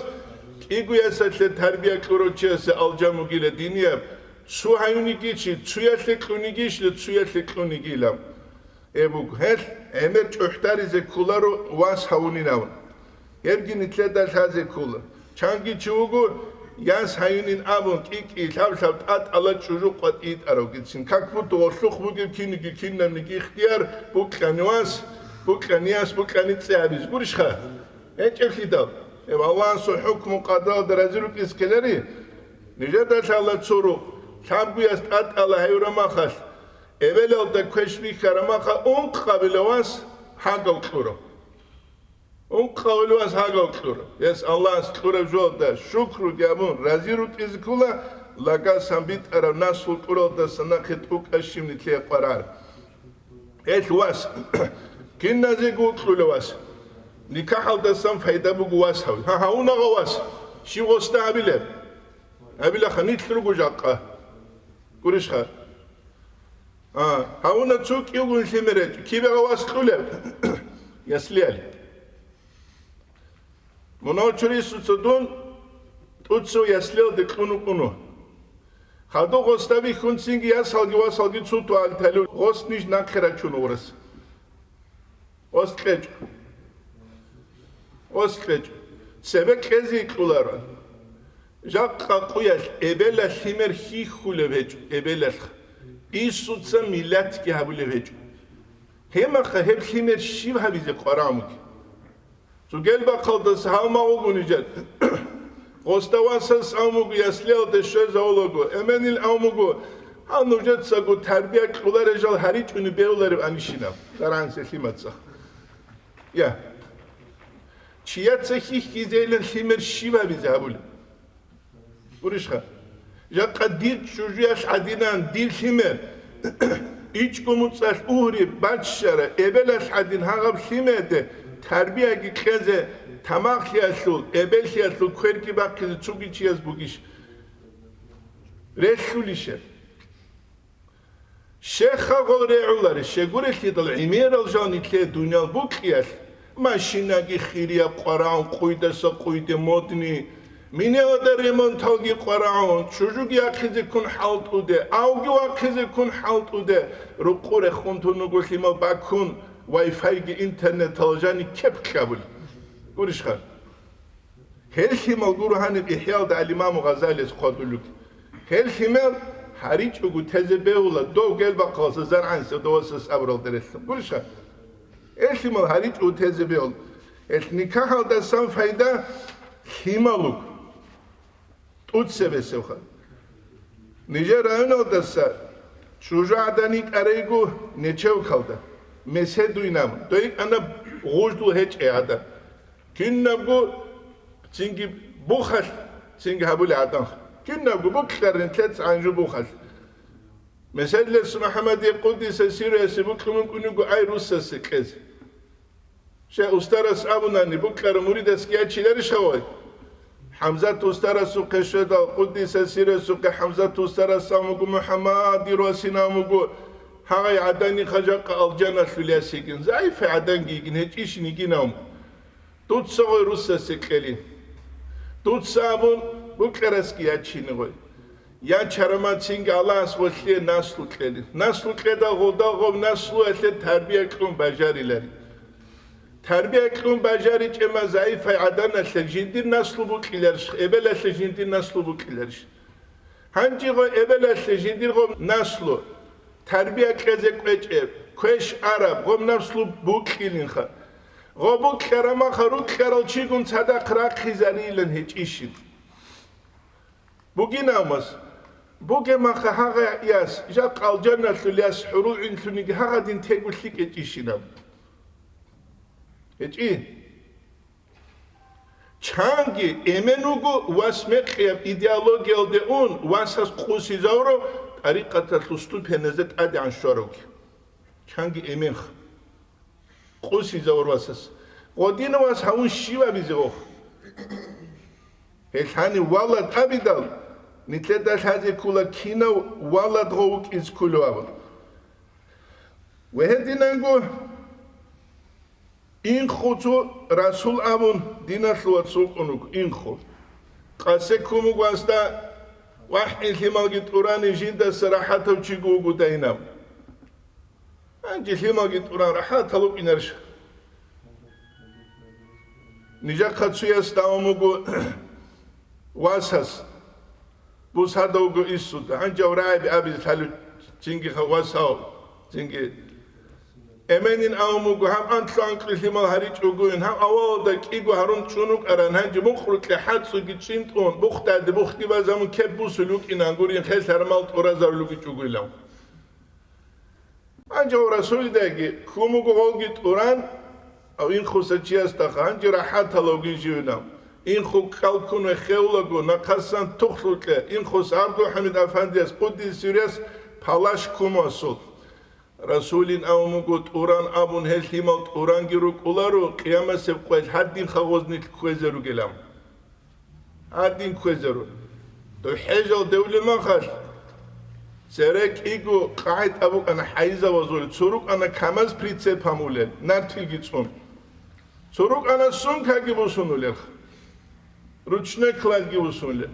кӀиго ясалъе тарбия кьурав чиясе алжан бугила динияб, цо гьаюнигичи, цуялъе кьунигищли, цуялъе кьунигилаб. Гьеб буго, гьелъ гӀемер чӀухӀдаризе кколаро вас гьавунин абун. Гьебги нилъеда лъазе ккола. Чанги чи вуго, яс гьаюнин абун, кӀи-кӀи, лъаб-лъаб, тӀатӀала чӀужу къватӀитӀаравгицин. Как будто гъолъухъ бугеб киниги кинабниги ихтияр букьани вас, букьани яс, букьани цӀе абиз гурищха? ГьечӀеблъидал, гьеб Аллагьасул хӀукму къадаралда рази рукӀиз ккелари? Нижеда лъала цо рукъ, лъабго яс тӀатӀала гьаюра махалъ, эбелалда квеш бихьара маха ункъабила вас гьагав кьурав. Ункъавилвас гьагав кьур. Гьес Аллагьас кьураб жоялда шукруги абун рази рукӀизе ккола, лагас гьанбитӀараб наслу кьуралдаса нахъе тӀукӀа щиб нилъее къварар. Гьелъ вас, киназего вукьула вас. НикахӀалдасан пайда буго вас гьав. Гьа, гьавунагъа вас, щив гъосда гьабилеб? Гьабилаха, нилъ руго жакъа. Гурищха? А, гьавуна цо кӀиявгун лъимер гьечӀо. Кибе гьав вас кьулеб? Яслиялъ. Мунагьал чурисуца дун тӀуцав яслиялде кьун вукӀуна. Хадуб гъосда бихьун цинги ясалги васалги цо туалде талев, гъос ниж нахъе рачун вурас. Гъос кьечӀо. Гъос кьечӀо. Цебе кьезе кьоларо. Жакъа къуялъ эбелалъ лъимер хьихьулеб гьечӀо, эбелалъ. Инсуца миллатги гьабулеб гьечӀо. Гьебмаха гьеб лъимер щиб гьабизе къварагӀун бугеб? Цогел бахъалдаса гьав магъугу нижер. Гъосда васас авмугу яслиялде щвезавулаго, эменил авмугу, гьав нужецаго тарбия кьоларел жал гьаричӀони бегьулареб анищинаб, даргьансе лъимацах. Я. Чияца хьихьизейилан лъимер щиб гьабизе гьабулеб? Гурищха? Жакъа дир чӀужуялъ гӀадинан дир лъимер, ичӀго муцӀалъ угьри баччара эбелалъ гӀадин гьагъаб лъимеде тарбияги кьезе, тамахлъиялъул, эбеллъиялъул кверги бахъизе цоги чияс бугищ? Релълъулищ гьеб? Щехха гъол регӀулари, щегурелъидал гӀемерал жал нилъее дуниял букӀиялъ, машинаги хирияб къварагӀун, къуйдаса къуйде модни, минелда ремонталги къварагӀун, чӀужуги яхъизе ккун хӀалтӀуде, авги вахъизе ккун хӀалтӀуде, рукъу рехун тун вуго лъимал баккун, вай-файги интернетал жани кеп кьабули. Гурищха? Гьел лъимал гуро гьаниб ИхӀяалда ал-Имаму Гъазалияс хъвадулев. Гьел лъимал гьаричӀого тезе бегьула, дов гел бахъалса заргӀан садовасас абурал дерелъун. Гурищха? Гьел лъимал гьаричӀого тезе бегьула. Гьел никахалдасан пайда лъималуг. ТӀуцебесевха. Нижер районалдаса чӀужугӀадан йикӀарайго нечевкалда, меседуйнам, дойикӀана гъуждул гьечӀей гӀадан. Кинабго цинги бухалъ, цинги гьабулей гӀадан. Кинабго букьарин лъец гӀанжу бухалъ. Меседлъес МухӀаммадие къудиса сириясе букьун букӀунего ай руссасе кьезе. Щай устарас абунани, букьараб муридасги ячиларищ гьавай? ХӀамзат устарасухъе щведал, къудиса сирасухъе ХӀамзат устарас абун буго, МухӀаммад, дир васин абун буго, гьагъай гӀадан нихъа жакъа алжаналъул яс йигин, загӀипай гӀаданги йигин, гьечӀищин йигин абун. Дуца гъой руссасе кьелин. Дуца абун, букьарасги ячине гъой. Я чарамацинги Аллагьас гъолъие наслу кьелин. Наслу кьедал гъолда гъоб наслуялъе тарбия кьун бажарилари. Тарбия кьун бажаричӀема загӀипай гӀаданалъе жиндир наслу букьиларищ, эбелалъе жиндир наслу букьиларищ? Гьанже гъо эбелалъе жиндир гъоб наслу, тарбия кьезе кӀвечӀеб, квеш араб гъоб наслу букьилинха. Гъо букьарамаха рукьарал чигун цадахъ рахъизарилан гьечӀищин. Бугин амас, бугемаха гьагъа яс, жакъа алжаналъул яс хӀурул гӀинлъуниги гьагъадин тегу лъикӀ гьечӀищинаб? ГьечӀи? Чанги эмен вуго вас мекъияб идеологиялде ун, васас къусизавро тӀарикъаталъул ступеназе тӀадегӀан щваравги. Чанги эменха. Къусизавр васас. Гъодина вас гьавун щив абизе вохъ? Гьел гьанив валад абидал, нилъеда лъазе ккола кинав валад гъов вукӀиз кколев абун. Ва гьединанго инхъуцу Расул абун диналъул вацал вукӀун вуго, инхъу. Къасе ккун вуго гьасда, вахӀин лъималги тӀурани жиндаса рахӀатав чиго вуго дайинав. Гьанже лъималги тӀуран рахӀатал вукӀинарищ? Нижахъа цуяс давун вуго васас, бусада вуго инсуда. Гьанже аврагӀаби абизе лъалев цинги ха васав, цинги. Эменин авун вуго, гьаб анлъу-анкьи лъимал гьаричӀогойин, гьаб авалалда кӀиго гьарун чӀун вукӀаран, гьанже мукърукье хӀацӀуги чӀинтӀун, бухдаде бухги базамун кеп бусулев вукӀинан гурин, хел гьармал тӀуразарулев вугичӀогойилан. Гьанже гьав Расулидаги ккун буго гъолги тӀуран, гьав инхъуса чиясдаха, гьанже рахӀатал вугин живинав. Инхъу кӀал ккун веххевлаго, нахъасан тухлъукье, инхъус ГӀабдулхӀамид Афандияс, къуддиса сирругьу, палаш ккун васул. Расулин авун буго тӀуран абун, гьел лъимал тӀуранги рукӀуларо, къиямасеб къоялъ гьадин хагъоз нилъ кквезе ругилан. Гьадин кквезарун. ХӀежал девлимахалъ цере кӀиго къагӀида букӀана хӀайзавазул, цо рукӀана камаз прицепамулел, нартилги цӀун. Цо рукӀана сумкаги бусунулел, ручной кладги бусунулел.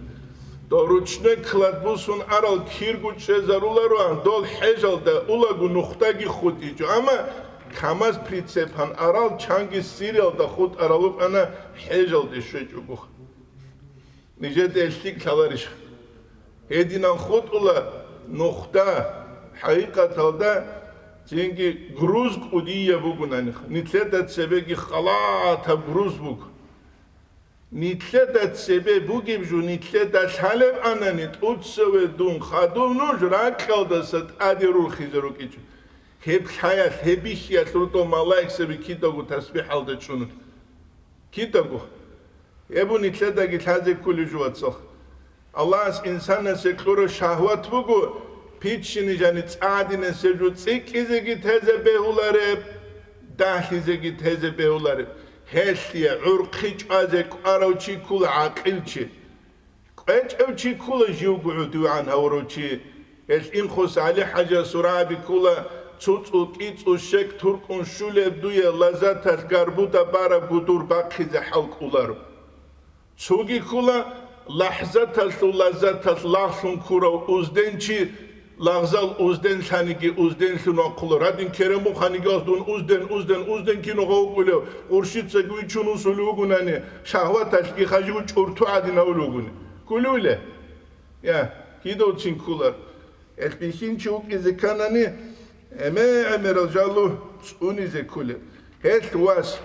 Дол ручной клад бусун арал кирго чӀезарулароан, дол хӀежалда улаго нухдаги хутӀичӀо, амма камаз прицепан арал чанги Сириялда хутӀарал рукӀана хӀежалде щвечӀого. Нижеда гьелъ лъикӀ лъаларищ? Гьединан хутӀула нухда, хӀакъикъаталда, цинги груз кӀудияб бугонаниха, нилъеда цебеги халатаб груз буго. Нилъеда цебе бугеб жо нилъеда лъалеб анани, тӀуцаве дун хадув нуж ракьалдаса тӀаде рурхизе рукӀичӀо. Гьеб лъаялъ, гьеб бихьиялъ рутӀа малаикзаби кидаго тасбихӀалда чӀунун. Кидаго. Гьеб нилъедаги лъазе кколеб жо, вацал. Аллагьас инсанасе кьураб шагьват буго, пиччини жани цӀадинасе жо цӀикӀкӀизеги тезе бегьулареб, дагьлъизеги тезе бегьулареб. Гьелъие гӀурхъи чӀвазе кӀварав чи ккола гӀакъилчи. КӀвечӀев чи ккола живго гӀодовегӀан гьавурав чи. Гьелъ Инхоса ГӀали-хӀажа Сураби ккола: «ЦуцӀул кӀицӀул щек туркӀун щулеб дуе лаззаталъ гарбуда бараб гудур бахъизе хӀал кӀоларо». Цоги ккола: «ЛахӀзаталъул лаззаталъ лагълъун ккурав узденчи, лагъзал узденлъаниги узденлъун вахъула. Гьадин керамуханиги гьас дун узден, узден, узден кино гъавукӀулев, къурщицаги вичун усулев вугунани, шагьваталъги хажив чӀурту гӀадин гьавулев вугуни». Ккулевле? Я, кидавцин кколар. Гьелъ бихьинчи вукӀизе кканани, гӀемер-гӀемерал жалу цӀунизе кколеб. Гьелъ вас,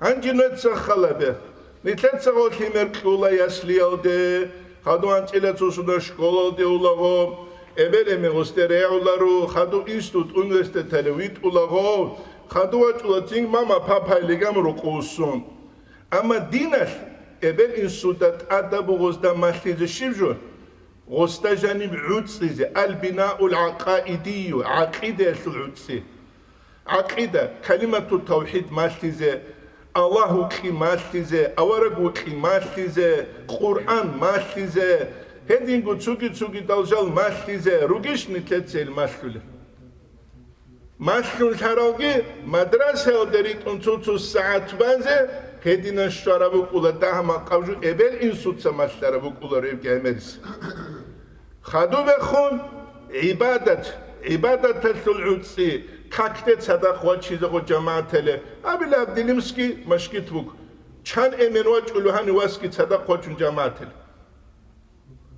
гьанже нужеца халабе. Нилъеца гъо лъимер кьула яслиялде, хадув анцӀила цо суда школалде улаго, эбел-эмен гъосде регӀуларо, хадув институт, университеталде витӀулаго, хадув вачӀула цин мама-папайилигам рукъуссун. Амма диналъ эбел-инсуда тӀадаб бугъозда малъизе щиб жо? Гъосда жаниб гӀуцӀизе, аль-бинаул гӀакъаидию, гӀакъидаялъул гӀуцӀи. ГӀакъида, калимату тавхӀид малъизе, Аллагь вукьи малъизе, авараг вукьи малъизе, Къуръан малъизе, гьединго цуги-цуги далжал малъизе ругищ нилъеца гьел малъулел? Малъун лъаралги, мадрасаялда ритӀун цо-цо сагӀат базе, гьединан щвараб букӀула дагьа-макъаб жо, эбел-инсуца малъараб букӀула ревги гӀемерис. Хадубехун гӀибадат, гӀибадаталъул гӀуцӀи, какде цадахъ вачизего жамагӀатале, абила Абдилимский машгит буго. Чан эмен вачӀулев гьанив васги цадахъ вачун жамагӀатале.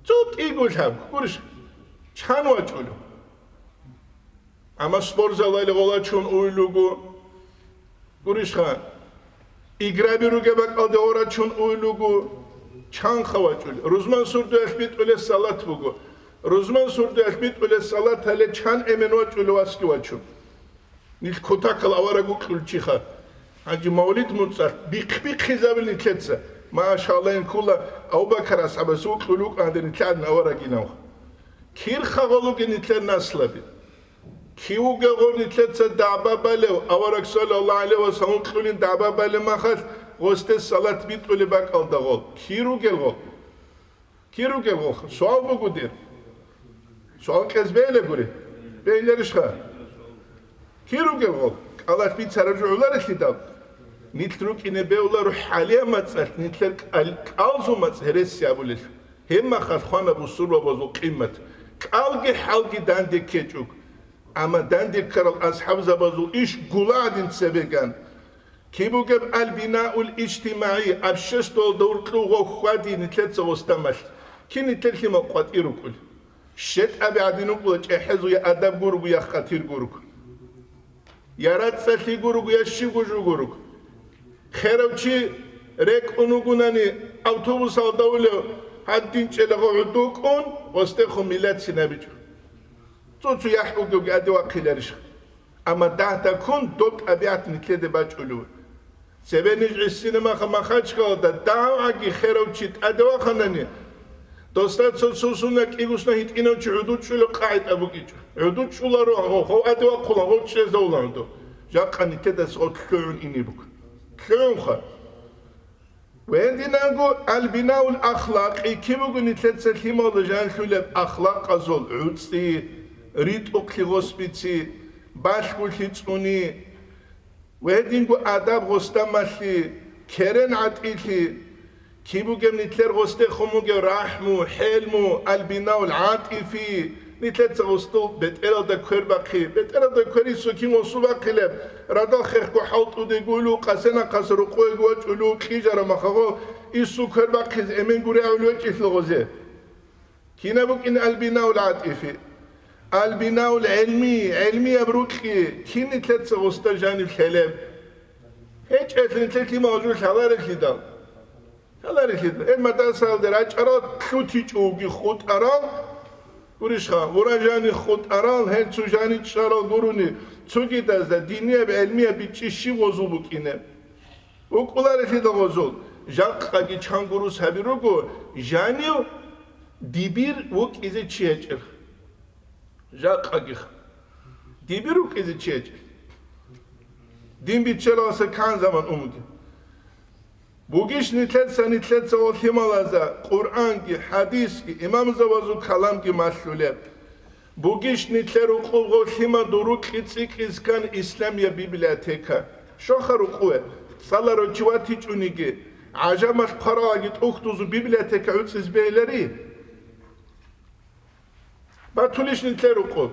ЦӀутӀиго лъабго, гурищ, чан вачӀулев. Амма спортзалале гъола чун уйл руго, гурищха, играби ругеб бакӀалде гъора чун уйл руго, чанха вачӀулев. Рузман сурдуялъ битӀулес салат буго. Рузман сурдуялъ битӀулес салат гьале чан эмен вачӀулев васги вачун. Нилъ кутакал авараг вукьулев чиха. Гьанже мавлид муцӀалъ бихъ-бихъизабил нилъеца. Машаллагь, ккола Абу-Бакар асхӀабас вукьулев вукӀан гьадин нилъ гьадин аварагинав. Кирха гъолуги нилъер наслаби. Кив вугев гъо нилъеца дагӀба балев, авараг саллаллагьу гӀалайгьи ва саллам вукьулин дагӀба балеб махалъ, гъосде салат битӀулеб бакӀалда гъол. Кир вугел гъо? Кир вугел гъо? Суал буго дир. Суал кьез бейла гури. Бейларищха? Кир вугел гъо? КӀалалъ бицараб жо гӀоларелъидал? Нилъ рукӀине бегьуларо хӀалия мацӀалъ, нилъер кӀал-, кӀалзу мацӀ гьереси абулелъул. Гьеб махалъ хвана бусурбабазул къимат. КӀалги хӀалги данде ккечӀого. Амма данде ккарал асхӀабзабазул иш гула гьадин цебеган. Киб бугеб аль-бинаул ижтимагӀи, обществалда уркьуго хьвади нилъеца гъосда малъ? Кин нилъер лъимал къватӀир рукӀул? ЩетӀаби гӀадин рукӀула чӀехӀезул я адаб гурого, я хъатир гурого. Я рацӀцӀалъи гурого, я щибго жо гурого. Херав чи рекӀун вугунани, автобусалда улев гьадин чӀелаго гӀудукӀун, гъосдехун милициян абичӀо. Цо-цо яхӀ бугевги гьаде вахъиларищ? Амма дагьда ккун доб тӀабигӀат нилъеде бачӀулев. Цебе ниж гӀисинамаха Махачкалада дагьавгӀаги херав чи тӀаде ваханани, досда цо сусуна кӀигусна гьитӀинав чи гӀудучӀулев къагӀида букӀичӀо. ГӀудучӀуларо гьав, гьав аде вахъула, гьав чӀезавула гьудо. Жакъа нилъедаса гъо лъугӀун ине буго. ЛъугӀунха. Ва гьединанго албинаул ахлакъи, киб буго нилъеца лъималда жанлъулеб ахлакъазул гӀуцӀи, ритӀухълъи гъосбици, балъголъи цӀуни, ва гьединго адаб гъосдамалъи, керен гӀатӀилъи, киб бугеб нилъер гъосдехун бугеб рахӀму, хӀелму, албинаул гӀатӀифи, нилъеца гъосдул бетӀералда квербахъи, бетӀералда кверисукин гъосу бахъилеб, радал хехго хӀалтӀудегулу, къасенахъас рукъуего вачӀулу, кьижара махаго, ису квербахъизе эмен гурегӀул векӀилъа гъозе. Кина букӀин албинаул гӀатӀифи? Албинаул гӀелми, гӀелмияб рукьи, кин нилъеца гъосда жанив лъелеб? ГьечӀелъ нилъер лъимал жо лъаларелъидал. Лъаларелъидал. Гьеб мадрасаялде рачӀарал лъутичӀоги хутӀарал, гурищха, гъура жани хутӀарал, гьел цо жани чӀарал гурони, цогидазда динияб гӀелмияб бичӀчӀи щиб гъозул букӀине? БукӀуларелъидал гъозул, жакъаги чанго рус гьаби руго, жанив дибир вукӀизе чи гьечӀел. Жакъагих. Дибир вукӀизе чи гьечӀел. Дин биччалаласа кан заман умуги. Бугищ нилъеца, нилъеца ва лъималаза Къуръанги, хӀадисги, имамзабазул каламги малъулеб? Бугищ нилъер рукъубго лъимадул рукьи цӀикӀкӀиз ккан исламияб библиотека? Щоха рукъуве, цӀаларав чи ватичӀониги, гӀажамалъ хъваралаги тӀухьдузу библиотека гӀуцӀиз бегьилари? Батулищ нилъер рукъу?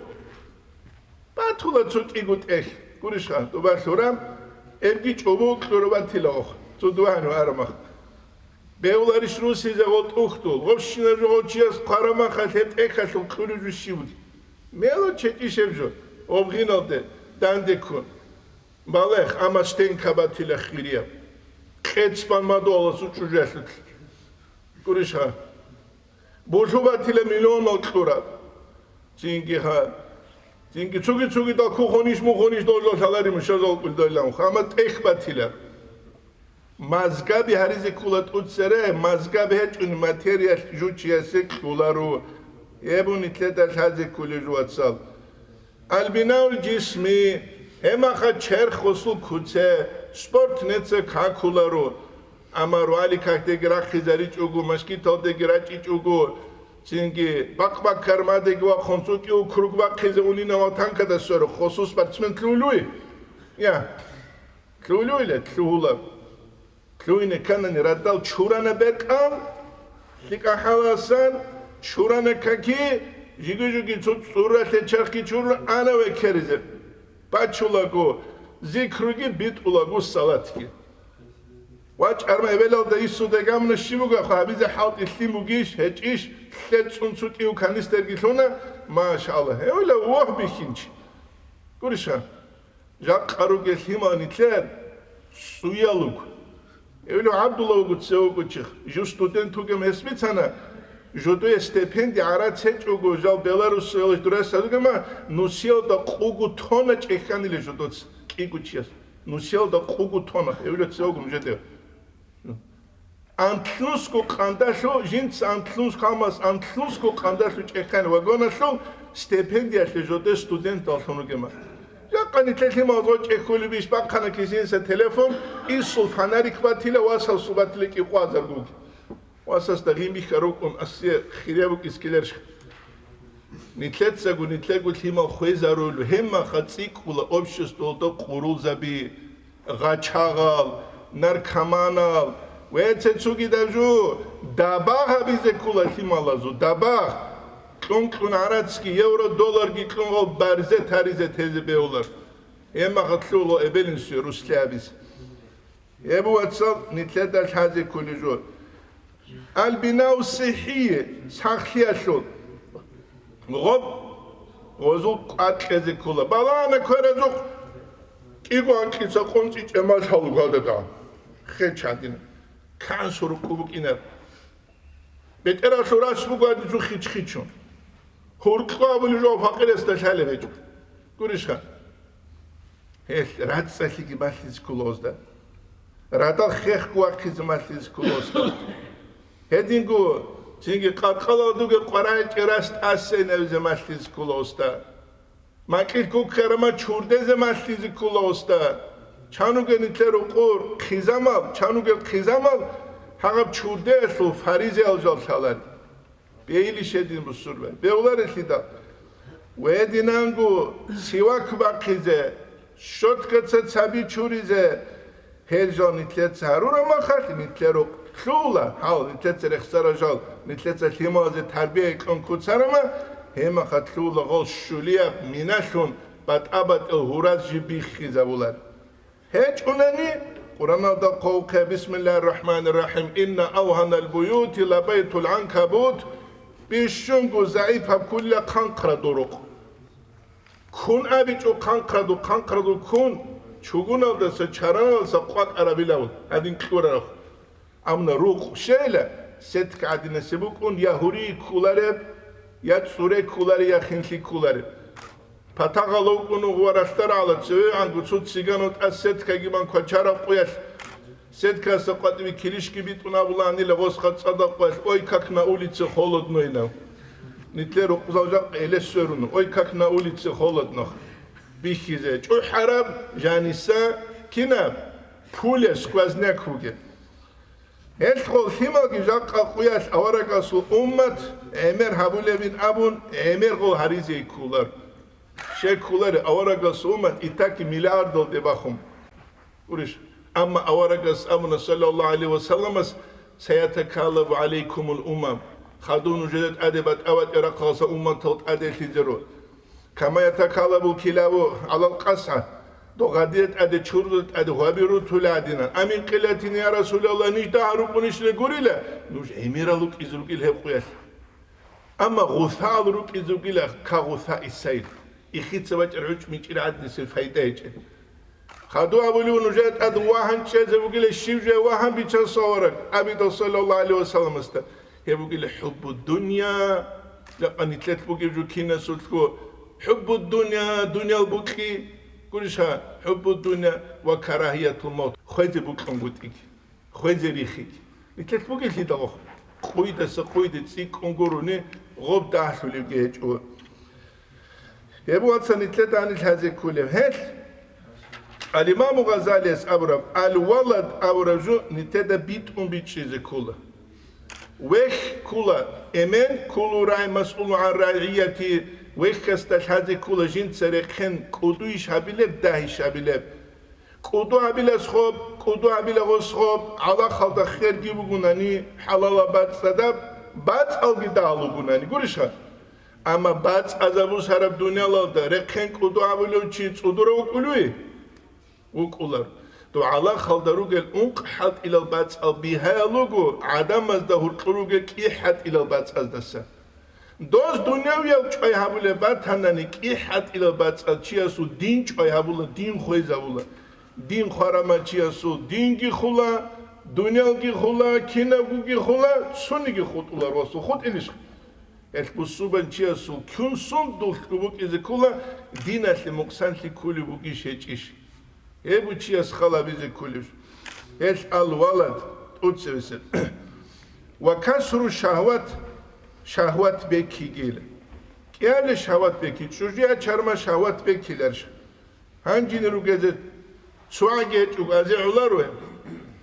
Батула цо кӀиго тӀехь, гурищха, тӀубалъура, эбги чӀобо кьура батила ох, цо дугьанив арамах. Бевларищ русизе гъо тӀухьдул, гъобщинаб жо гъов чияс хъварамаха лъе тӀехьалъул кьури жо щибуди. Мела чечӀищеб жо, обгъиналде, данде ккун. Балагь, амма стенка батила хирияб. Кьецбан мадугьаласул чӀужуялъулъ. Гурищха. Булъу батила миллионал кьураб. Цинги гьа. Цинги цуги-цугидал кухонищ-мухонищ должо лъалари мушазал кӀулдайлан. Амма тӀехь батила. Мазгаби гьаризе ккола тӀуцере, мазгаб гьечӀони материялъ жучиясе кьуларо. Гьеб нилъеда лъазе кколеб жо, вацал. Албинаул жисми, гьемаха черх гъосул куце, спорт неца какуларо. Амма руали какдеги рахъизаричӀого, машгиталдеги рачӀичӀого, цинги бакъ-баккармадеги вахъун цӀукӀив круг бахъизе унинавал танкада сверухъ гъосул спортсмен лъулуй? Я, лъулуйла, лъугьула. Лъугьине кканани радал чурана бекӀал, лъикӀа хӀаласан чурана каки, жиги-жуги цо цӀуралъе чахъи чуруна ана векеризе. Бачулаго зикруги битӀулаго салатги. ВачӀарма эбелалда исуда гамна щиб бугахъа гьабизе хӀалтӀи лъим бугищ, гьечӀищ, лъецӀун цутӀив канистерги лъуна, машалла, гьевила вогь бихьинчи. Гуриша? Жакъа ругел лъимал нилъер цӀуял руго. Эвлев ГӀабдулла вуго цеве вукӀучи, жив студент вугев гьес бицана, жодое стипенди гӀарац гьечӀого, жал Беларусиялъ дурасалгама нусиялда къугу тонна чӀехьанила жодоца кӀиго чияс. Нусиялда къугу тонна, эвлев цеве вуго жодев. Антлъунсго къандалъу, жинца антлъунсго, гьамас антлъунсго къандалъу чӀехъан вагоналъул стипендиялъе жоде студенталлъун ругема. Жакъа нилъер лъимал гъо чӀехулебищ бахъана кисинса телефон, исул фонарик батила, васасул батила кӀикъвазаргуги. Васасда гъимбихьа рукӀун асие хире букӀискилерш. Нилъецаго, нилъего лъимал хвезаруйлу, гьеммаха цӀикӀкӀула обществалда къурулзаби. Гъачагъал, наркоманал ва цецугидаб жо дабагъ гьабизе ккола лъималазул, дабагъ. Кьун-кьун гӀарацги, евро, долларги кьун гъов барзе таризе тезе бегьулар. Гьеммаха лъугьула эбел-инсуе руслъи гьабизе. Гьеб, вацал, нилъеда лъазе кколей жо. Албинав сихӀие, сахлъиялъул. Гъоб, гъозул къвакьезе ккола. Балагьана кверазухъ кӀиго анкьица къунцӀи чӀемал лъалугадада. Хеч гьадин. Кансур рукӀу букӀинаб. БетӀералъул рас буго гьадин цо хич-хичун. Гьуркьу абулеб жо факъирасда лъалеб гьечӀо. Гурищха? Гьелъ рацӀцӀалъиги малъизе ккола гъозда. Радал хехго вахъизе малъизе ккола гъозда. Гьединго цинги къаркъалалдуги къварагӀи кӀерас тӀасейнавизе малъизе ккола гъозда. Макьил куккарама чурдезе малъизе ккола гъозда. Чануге нилъер рукъур хъизамал, чанугел хъизамал Гьаб чурдеялъул фаризиял жал лъалари. Бейли щедин бусурбай. Бевларелъидал. Вединанго сивак бахъизе, щоткаца цаби чуризе, гьел жал нилъеца гьарураб махалъ, нилъер рукъ лъугьула, гьал, нилъеца рехсарал жал, нилъеца лъималазе тарбия кьун куцарама, гьеб махалъ лъугьула гъол щулияб миналъун батӀа-батӀил гьураз жиб биххизабулар. ГьечӀунани, Къуръаналда хъвавухъе: «Бисмиллагьир рахӀманир рахӀим. Инна авгьанал буюти лабайтул гӀанкабут». Бищунго загӀипаб ккола хъанхърадул рукъ. Ккун абичӀо хъанхъраду, хъанхъраду ккун, чугуналдаса, чараналдаса къватӀарабилавун гьадин кьурараб. Амма рукъ щейила, сетка гӀадинасеб букӀун, я гьури кколареб, я цӀуре кколареб, я хинлъи кколареб. Патагъалав кӀун вугьаралъ дарагӀала цевегӀанго цо цигано тӀад сеткаги бан квачараб къуялъ, сеткаса къватӀибе килищги битӀун абулаанила гъосха цӀадаб къуялъ: «Ой, как на улице холодно», — инав. Нилъер рукъзал жакъа элес сверун: «Ой, как на улице холодно». Бихьизе чӀухӀараб жаниса кинаб? Пуля, сквозняк бугеб. Гьелъ гъол лъималги жакъа къуялъ аварагасул уммат гӀемер гьабулебин абун, гӀемер гъол гьаризе кколар. Щай кколари, аварагасул уммат итаки миллиардалде бахун. Гурищ? Амма аварагас абуна, саллаллагьу гӀалайгьи ва салламас: «Саятакаллабу гӀалайкумул умам». Хадув нужеда тӀаде батӀа-батӀи рахъалса умматал тӀаделъизару. «Кама ятакаллабул килабу гӀалал къасгӀа». Дов гъадида тӀаде, чуруда тӀаде гьваби рутула гӀадинан. Амин къилатин, я Расулаллагь, ниж дагьа рукӀунищ регурила, нуж гӀемерал рукӀизе ругел гьеб къуялъ. Амма гъусаал рукӀизе ругила, ка гъусаи сайил. Ихица бачӀар гӀучӀ мичӀир гӀаднисел пайда гьечӀеб. Хадув абулев нужее тӀад вагьан чӀезе вугила, щив жуя вагьан бичан савараг, абидал саллаллагьу гӀалайгьи ва салламасда. Гьеб бугила хӀуббу дунья, жакъа нилъелъ бугеб жо кинасулъго, хӀуббу дунья, дуниял букьи, гурищха, хӀуббу дунья ва карагьиятул мавт, хвезе букьунгутӀиги, хвезе рихиги. Нилъелъ бугелъидал къуйдаса къуйде цӀикӀкӀун гурони гъоб дагьлъулебги гьечӀо. Гьеб, вацал, нилъеда гьаниб лъазе кколеб. Гьелъ, ал-Имаму Гъазалияс абураб, ал-валад абураб жо нилъеда битӀун бичӀчӀизе ккола. Вехь ккола, эмен кколу рай масъулу гӀан рагӀияти, вехьасда лъазе ккола жинца рехъен кӀудуйищ гьабилеб, дагьищ гьабилеб. КӀуду гьабилас гъоб, кӀуду гьабила гъос гъоб, гӀалахалда херги бугунани, хӀалалаб бацӀцӀадаб, бацӀалги дагьал бугунани. Гурищха? Амма бацӀцӀазабусараб дуниялалда рехъен кӀуду гьабулев чи цӀудурав вукӀулев? ВукӀулар. Дов гӀалахалда ругел ункъ хӀалтӀилал бацӀал бигьаял руго гӀадамазда гьоркьор ругел кӀихӀ хӀалтӀилал бацӀаздаса. Доз дунявиял чӀвай гьабулеб батанани, кӀихӀ хӀалтӀилал бацӀал чиясул дин чӀвай гьабула, дин хвезавула. Дин хвараб чиясул динги хула, дуниялги хула, кинабгоги хула, цониги хутӀула, росу хутӀилищ? Гьелъ бусурбан чиясул ккун сундулъго букӀизе ккола, диналъе мукъсанлъи кколеб бугищ гьечӀищ? Гьеб чияс халабизе кколеб. Гьелъ ал-валад, тӀуцевесеб. Ва касру шагьват, шагьват бекигила. КӀиабилеб шагьват беки, чӀужуя чарма шагьват бекиларищ? Гьанжин ругезе цогӀаги гьечӀого азе гӀоларо.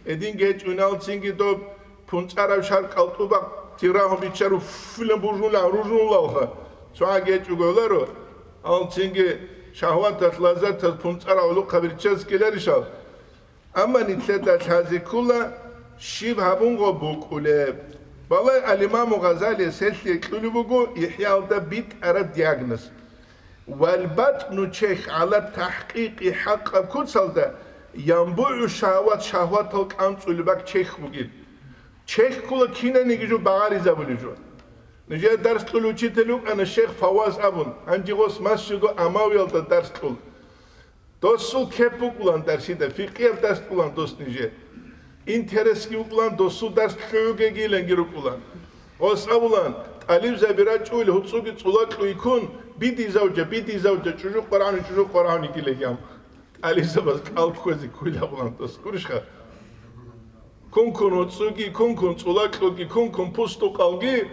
Гьединги гьечӀунал цинги доб пунцӀарав шаркъал тӀубакъ тирагьун биччаро фулан буржула, ружунулалха. ЦогӀаги гьечӀого гӀоларо. Ал цинги шагьваталъ, лаззаталъ пунцӀарав гӀолохъаби риччазе ккеларищал? Амма нилъеда лъазе ккола щиб гьабун гъо букӀулеб. Балай, ал-Имаму Гъазалияс гьелъие кьулеб буго ИхӀяалда битӀараб диагноз. Валбатну чехь гӀала тахӀкъикъи хӀакъаб куцалда янбугӀу шагьават, шагьватал кӀанцӀулеб бакӀ чехь бугеб. Чехь ккола кинаниги жо багъаризабулеб жо. Нужее дарс кьул учитель вукӀана шейх Фаваз абун, гьанже гъос масжиду Амавиялда дарс кьул. Досул кеп букӀулан дарсида, фикъияб дарс кьулан дос ниже. Интересги букӀулан досул дарс лъугӀугегиленги рукӀулан. Гъос абулан, тӀалибзаби рачӀуил гьуцӀуги цӀула кьуйкун, биди завжа, биди завжа, чӀужу къварагӀуни, чӀужу къварагӀуни гилегям. ТӀалибзабаз кӀал кквезе ккуйла абулан дос. Гурищха? Кун-кун гьуцӀуги, кун-кун цӀула кьуги, кун-кун пусту къалги,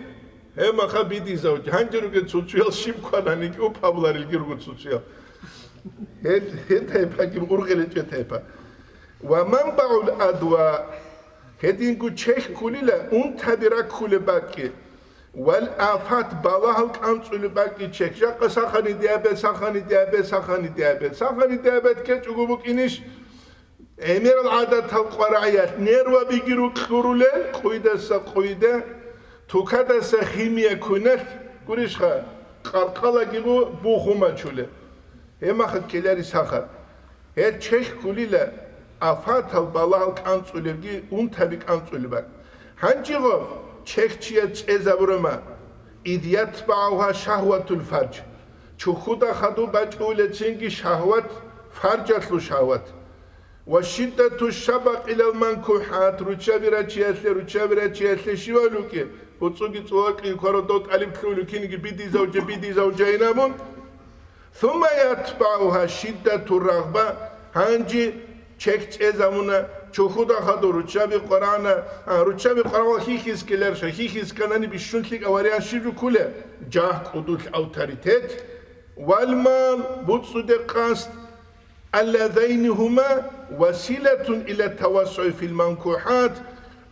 гьеб маха биди завжа. Гьанже ругел цуцуял щиб квананиги уп абуларилги руго цуцуял. Гьеб, гьеб тайпаги ургъел гьечӀеб тайпа. Ва манбагӀул адва, Гьединго чехь ккулила унтаби раккулеб бакӀги, вал афат, балагьал кӀанцӀулеб бакӀги чехь. Жакъа сахани диабет, сахани диабет, сахани диабет, сахани диабет ккечӀого букӀинищ? ГӀемерал гӀадатал къварагӀиялъ нервабиги рукьурулел, къуйдаса къуйде, тукадаса химия куналъ, гурищха, къаркъалаги бу-, бухумачулел. Гьеб махалъ ккелари сахар. Гьел чехь ккулила афатал балагьал кӀанцӀулебги, унтаби кӀанцӀулеб бакӀ. Гьанжего чехь чияс цӀезабурама, ид ятбагӀугьа шагьватул фарж. Чухьуда хадуб бачӀулецинги шагьват, фаржалъул шагьват. Ва шиддату шабакъ илал манкухӀат, руччаби рачиялъе, руччаби рачиялъе щивалуки, буцӀцӀуги цӀугӀакӀи кварадав тӀалиб лъугьулев кинги бидизавжа, бидизавжайин абун. Сумма ятбагӀугьа шиддату рагъба, гьанжи чехь цӀезабуна, чухьуда хадур руччаби къварана, а, руччаби къварал хьихьискеларша, хьихьисканани бищун лъикӀа вариант щиб жуккуле? Жагь, кӀудулъ, авторитет, вал мал, буцӀцӀуде къасд, аллазайни гьума василатун иля тавассуи фил манкухӀат,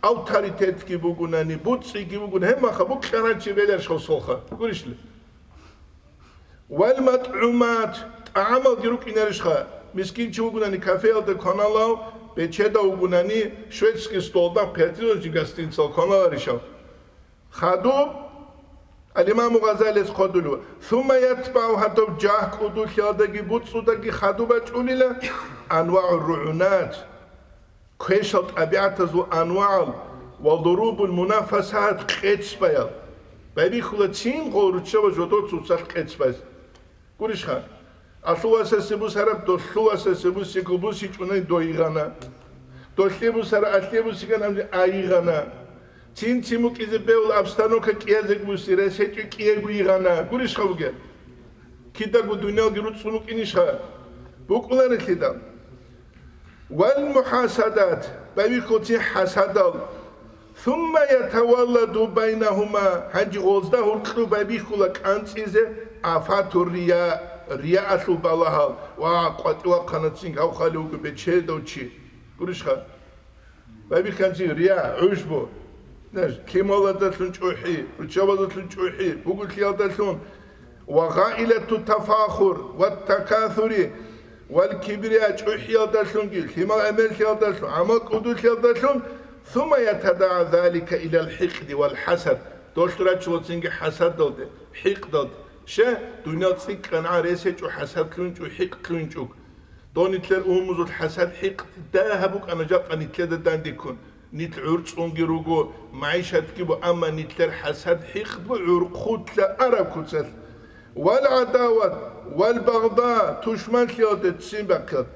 авторитетги бугунани, буцӀцӀиги бугун, гьеб маха букьана чи беларш гьосолха. Гурищли? Вал матгӀумат, тӀагӀамалги рукӀинарищха, мискин чи вугунани кафеялда кваналав, бечедав вугунани шведский столда, пятизвездочный гостиницал кваналарищав? Хадуб, ал-Имаму Гъазалияс хъодулев, сумма ятбагӀу, гьадаб жагь кӀудулъиялдаги буцӀцӀудаги хадуб бачӀунила анвагӀур ругӀунат, квешал тӀабигӀатазул анвагӀал ва дурубул мунафасат, къецбаял. Байбихьула цин гъол руччаба жодор цоцалъ къецбаз. Гурищха, алъул васасе бусараб, долъул васасе бусиго бусичӀунай дойгъана. Долъе бусара, алъе бусиган амзи айгъана. Цин-цин букӀизе бегьул обстановка кӀиязег буси, рес гьечӀо кӀиего йигъана. Гурищха бугеб? Кидаго дуниялги руцӀцӀун вукӀинищха? БукӀуларелъидал. Вал мухӀасадат, байбихьула цин хӀасадал. Сумма ятавалладу байнагьума, гьанже гъозда гьуркьу байбихьула кӀанцӀизе афатур рия, риаалъул балагьал ва къватӀивахъанацин гьав хали вуго бечедав чи. Гурищха? Байбихьанцин рия, гӀужбу, лъималаздалъун чӀухӀи, руччабаздалъун чӀухӀи, бугулъиялдалъун, ва гъаилату тафахур ва такасури вал кибрия, чӀухӀиялдалъунги, лъимал гӀемерлъиялдалъун, гӀамал кӀудулъиялдалъун, сумма ятадагӀа залика илал хӀикъди вал хӀасад, долъ рачулацинги хӀасадалде, хӀикъдалде. Щай? Дуниял цӀикӀкӀан гӀа рес гьечӀо хӀасад лъунчӀу, хӀикъ лъунчӀуг. Дон нилъер умумузул хӀасад, хӀикъ дагьаб букӀана жакъа нилъеда дандеккун. Нилъ гӀурцӀунги руго, магӀишатги бу, амма нилъер хӀасад, хӀикъ бу гӀурхъулъа араб куцалъ. Вал гӀадават, вал багъда, тушманлъиялде ццин бахъиялд.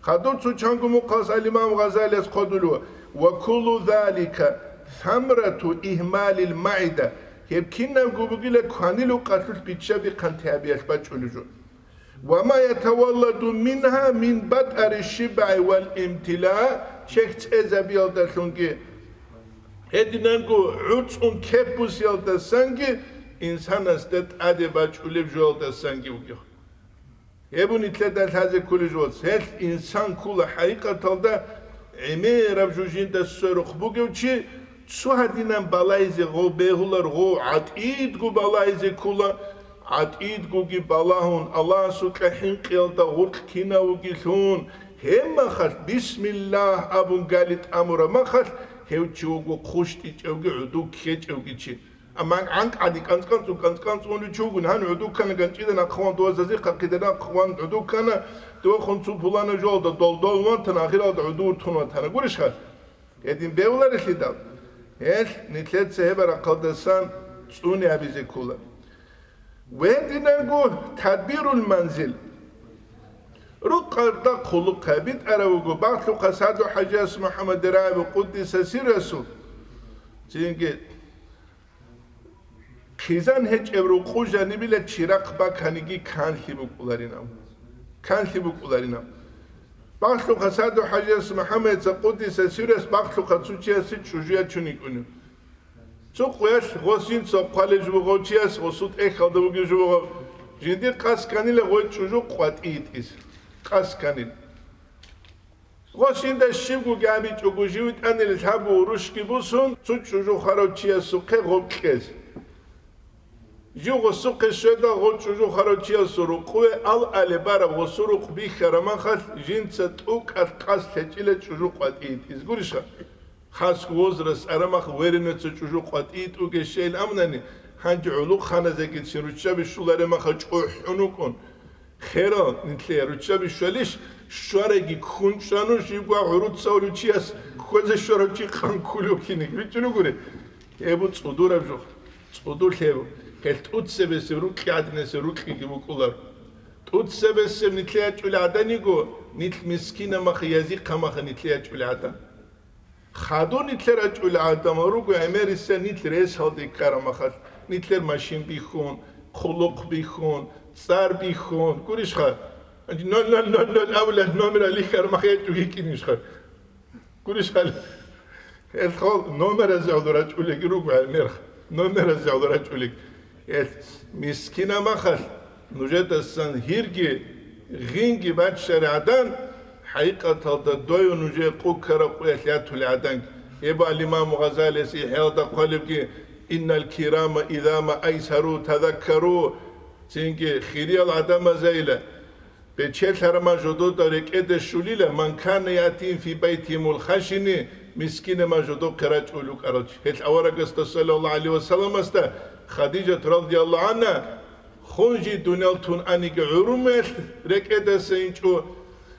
Хадур цо чанго мухъалас ал-Имам Гъазалияс хъодулев: «Ва куллу залика самрату игьмалил магӀида». Гьеб кинабго бугила кванил укъалъулъ биччаби хъантиабиялъ бачӀулев жо. «Ва ма ятавалладу мингьа мин батӀари шибгӀи вал имтила», чехь цӀезабиялдалъунги, гьединанго гӀуцӀун кеппусиялдасанги, инсанасда тӀаде бачӀулеб жоялдасанги вугев. Гьеб нилъеда лъазе кколеб жо, гьелъ инсан ккола хӀакъикъаталда гӀемераб жо жинда сверухъ бугев чи, цо гьадинан балайзе гъов бегьулар, гъов гӀатӀидго балайзе ккола, гӀатӀидгоги балагьун, Аллагьасукьа хӀинкъиялда гъуркь кинав вугелъун, гьеб махалъ, бисмиллагь абун гали тӀамураб махалъ, гьев чи вуго хъущтӀичӀевги гӀодов ккечӀевги чи. Амма гӀанкӀ гӀади кӀанцӀ-кӀанцӀун, кӀанцӀ-кӀанцӀун чи вугин, гьанив гӀодов ккана, ганчӀида нахъван, дова зазихъа хъида нахъван гӀодов ккана, дова хун цо пулана жоялда дол-дол ватана, ахиралда гӀодов вуртун ватана. Гурищха? Гьедин бегьуларелъидал, гьелъ нилъеца гьеб рахъалдасан цӀуни гьабизе ккола. Гьединанго тадбирул манзил. Рукъалда хъулухъ гьабитӀарав вуго Бахлъухъа СагӀду-хӀажияс МухӀаммад Раби къуддиса сиррасул. Цинги хъизан гьечӀеб рукъу жанибила чирахъ баканиги канлъи букӀуларинав. Канлъи букӀуларинав. Бахлъухъа СагӀду-хӀажияс МухӀаммадица къуддиса сиррас Бахлъухъа цо чиясе чӀужу ячун йикӀунев. Цо къоялъ гъос жинца хъвалел жо бугев чияс гъосул тӀехьалда бугев жо бугев, жиндир къасд кканила гъой чӀужу къватӀи йитӀизе. Къасд кканила. Гъосинда щибгоги абичӀого, жив витӀанила лъабго урушги бусун, цо чӀужу хварав чиясухъе гъоб кьезе. Жив гъосухъе щведал, гъо чӀужу хварав чиясул рукъуве ал-алеб бараб гъосул рукъ бихьараб махалъ, жинца тӀукӀалъ къас лъечӀила чӀужу къватӀие тӀиз гурищха? Хасго возраст арамах веренеца чӀужу къватӀие тӀуге щейил амнани, гьанже гӀулухъаназегицин руччаби щулареб маха чӀухӀун вукӀун. Херал, нилъея руччаби щвалищ, щвараги ккун чӀвану, жибго гӀуруцав ручияс кквезе щварав чи къан ккулев киник. БичӀчӀун вугури? Гьеб цӀудураб жо. ЦӀудулъ гьеб. Гьелъ тӀуцебесеб рукьи гӀадинасеб рукьиги букӀулар. ТӀуцебесеб нилъее ячӀулел гӀадан йиго, нилъ мискинаб маха, язихъаб маха нилъее ячӀулел гӀадан. Хадур нилъер рачӀулел гӀадамал руго гӀемерисел нилъ ресалде ккараб махалъ, нилъер машин бихьун, хъулухъ бихьун, цӀар бихьун, гурищха? Ноль ноль ноль ноль абулеб номер алихьараб мах ячӀуги кӀинищха? Гурищха? Гьелъ хол номеразе гӀоло рачӀулеги руго гӀемерха, номеразе гӀоло рачӀулеги. Гьелъ мискинаб махалъ нужедасан гьирги гъинги баччараб гӀадан, хӀакъикъаталда дой нужее къукараб къуялъ ятулеб гӀаданги. Гьеб ал-Имаму Гъазалияс ИхӀяалда хъвалебги: «Иннал кирама иза ма айсару тазаккару». Цинги хириял гӀадамазайила, бечелъараб ман жодода рекӀеде щулила, «Ман кана ятим фи байтимул хашини», мискинаб ман жодохъе рачӀулев вукӀарав чи. Гьелъ аварагасда, саллаллагьу гӀалайгьи ва салламасда, Хадижат, радияллагьу гӀангьа, хун жий дуниял тун аниги гӀурумиялъ рекӀедаса инчӀо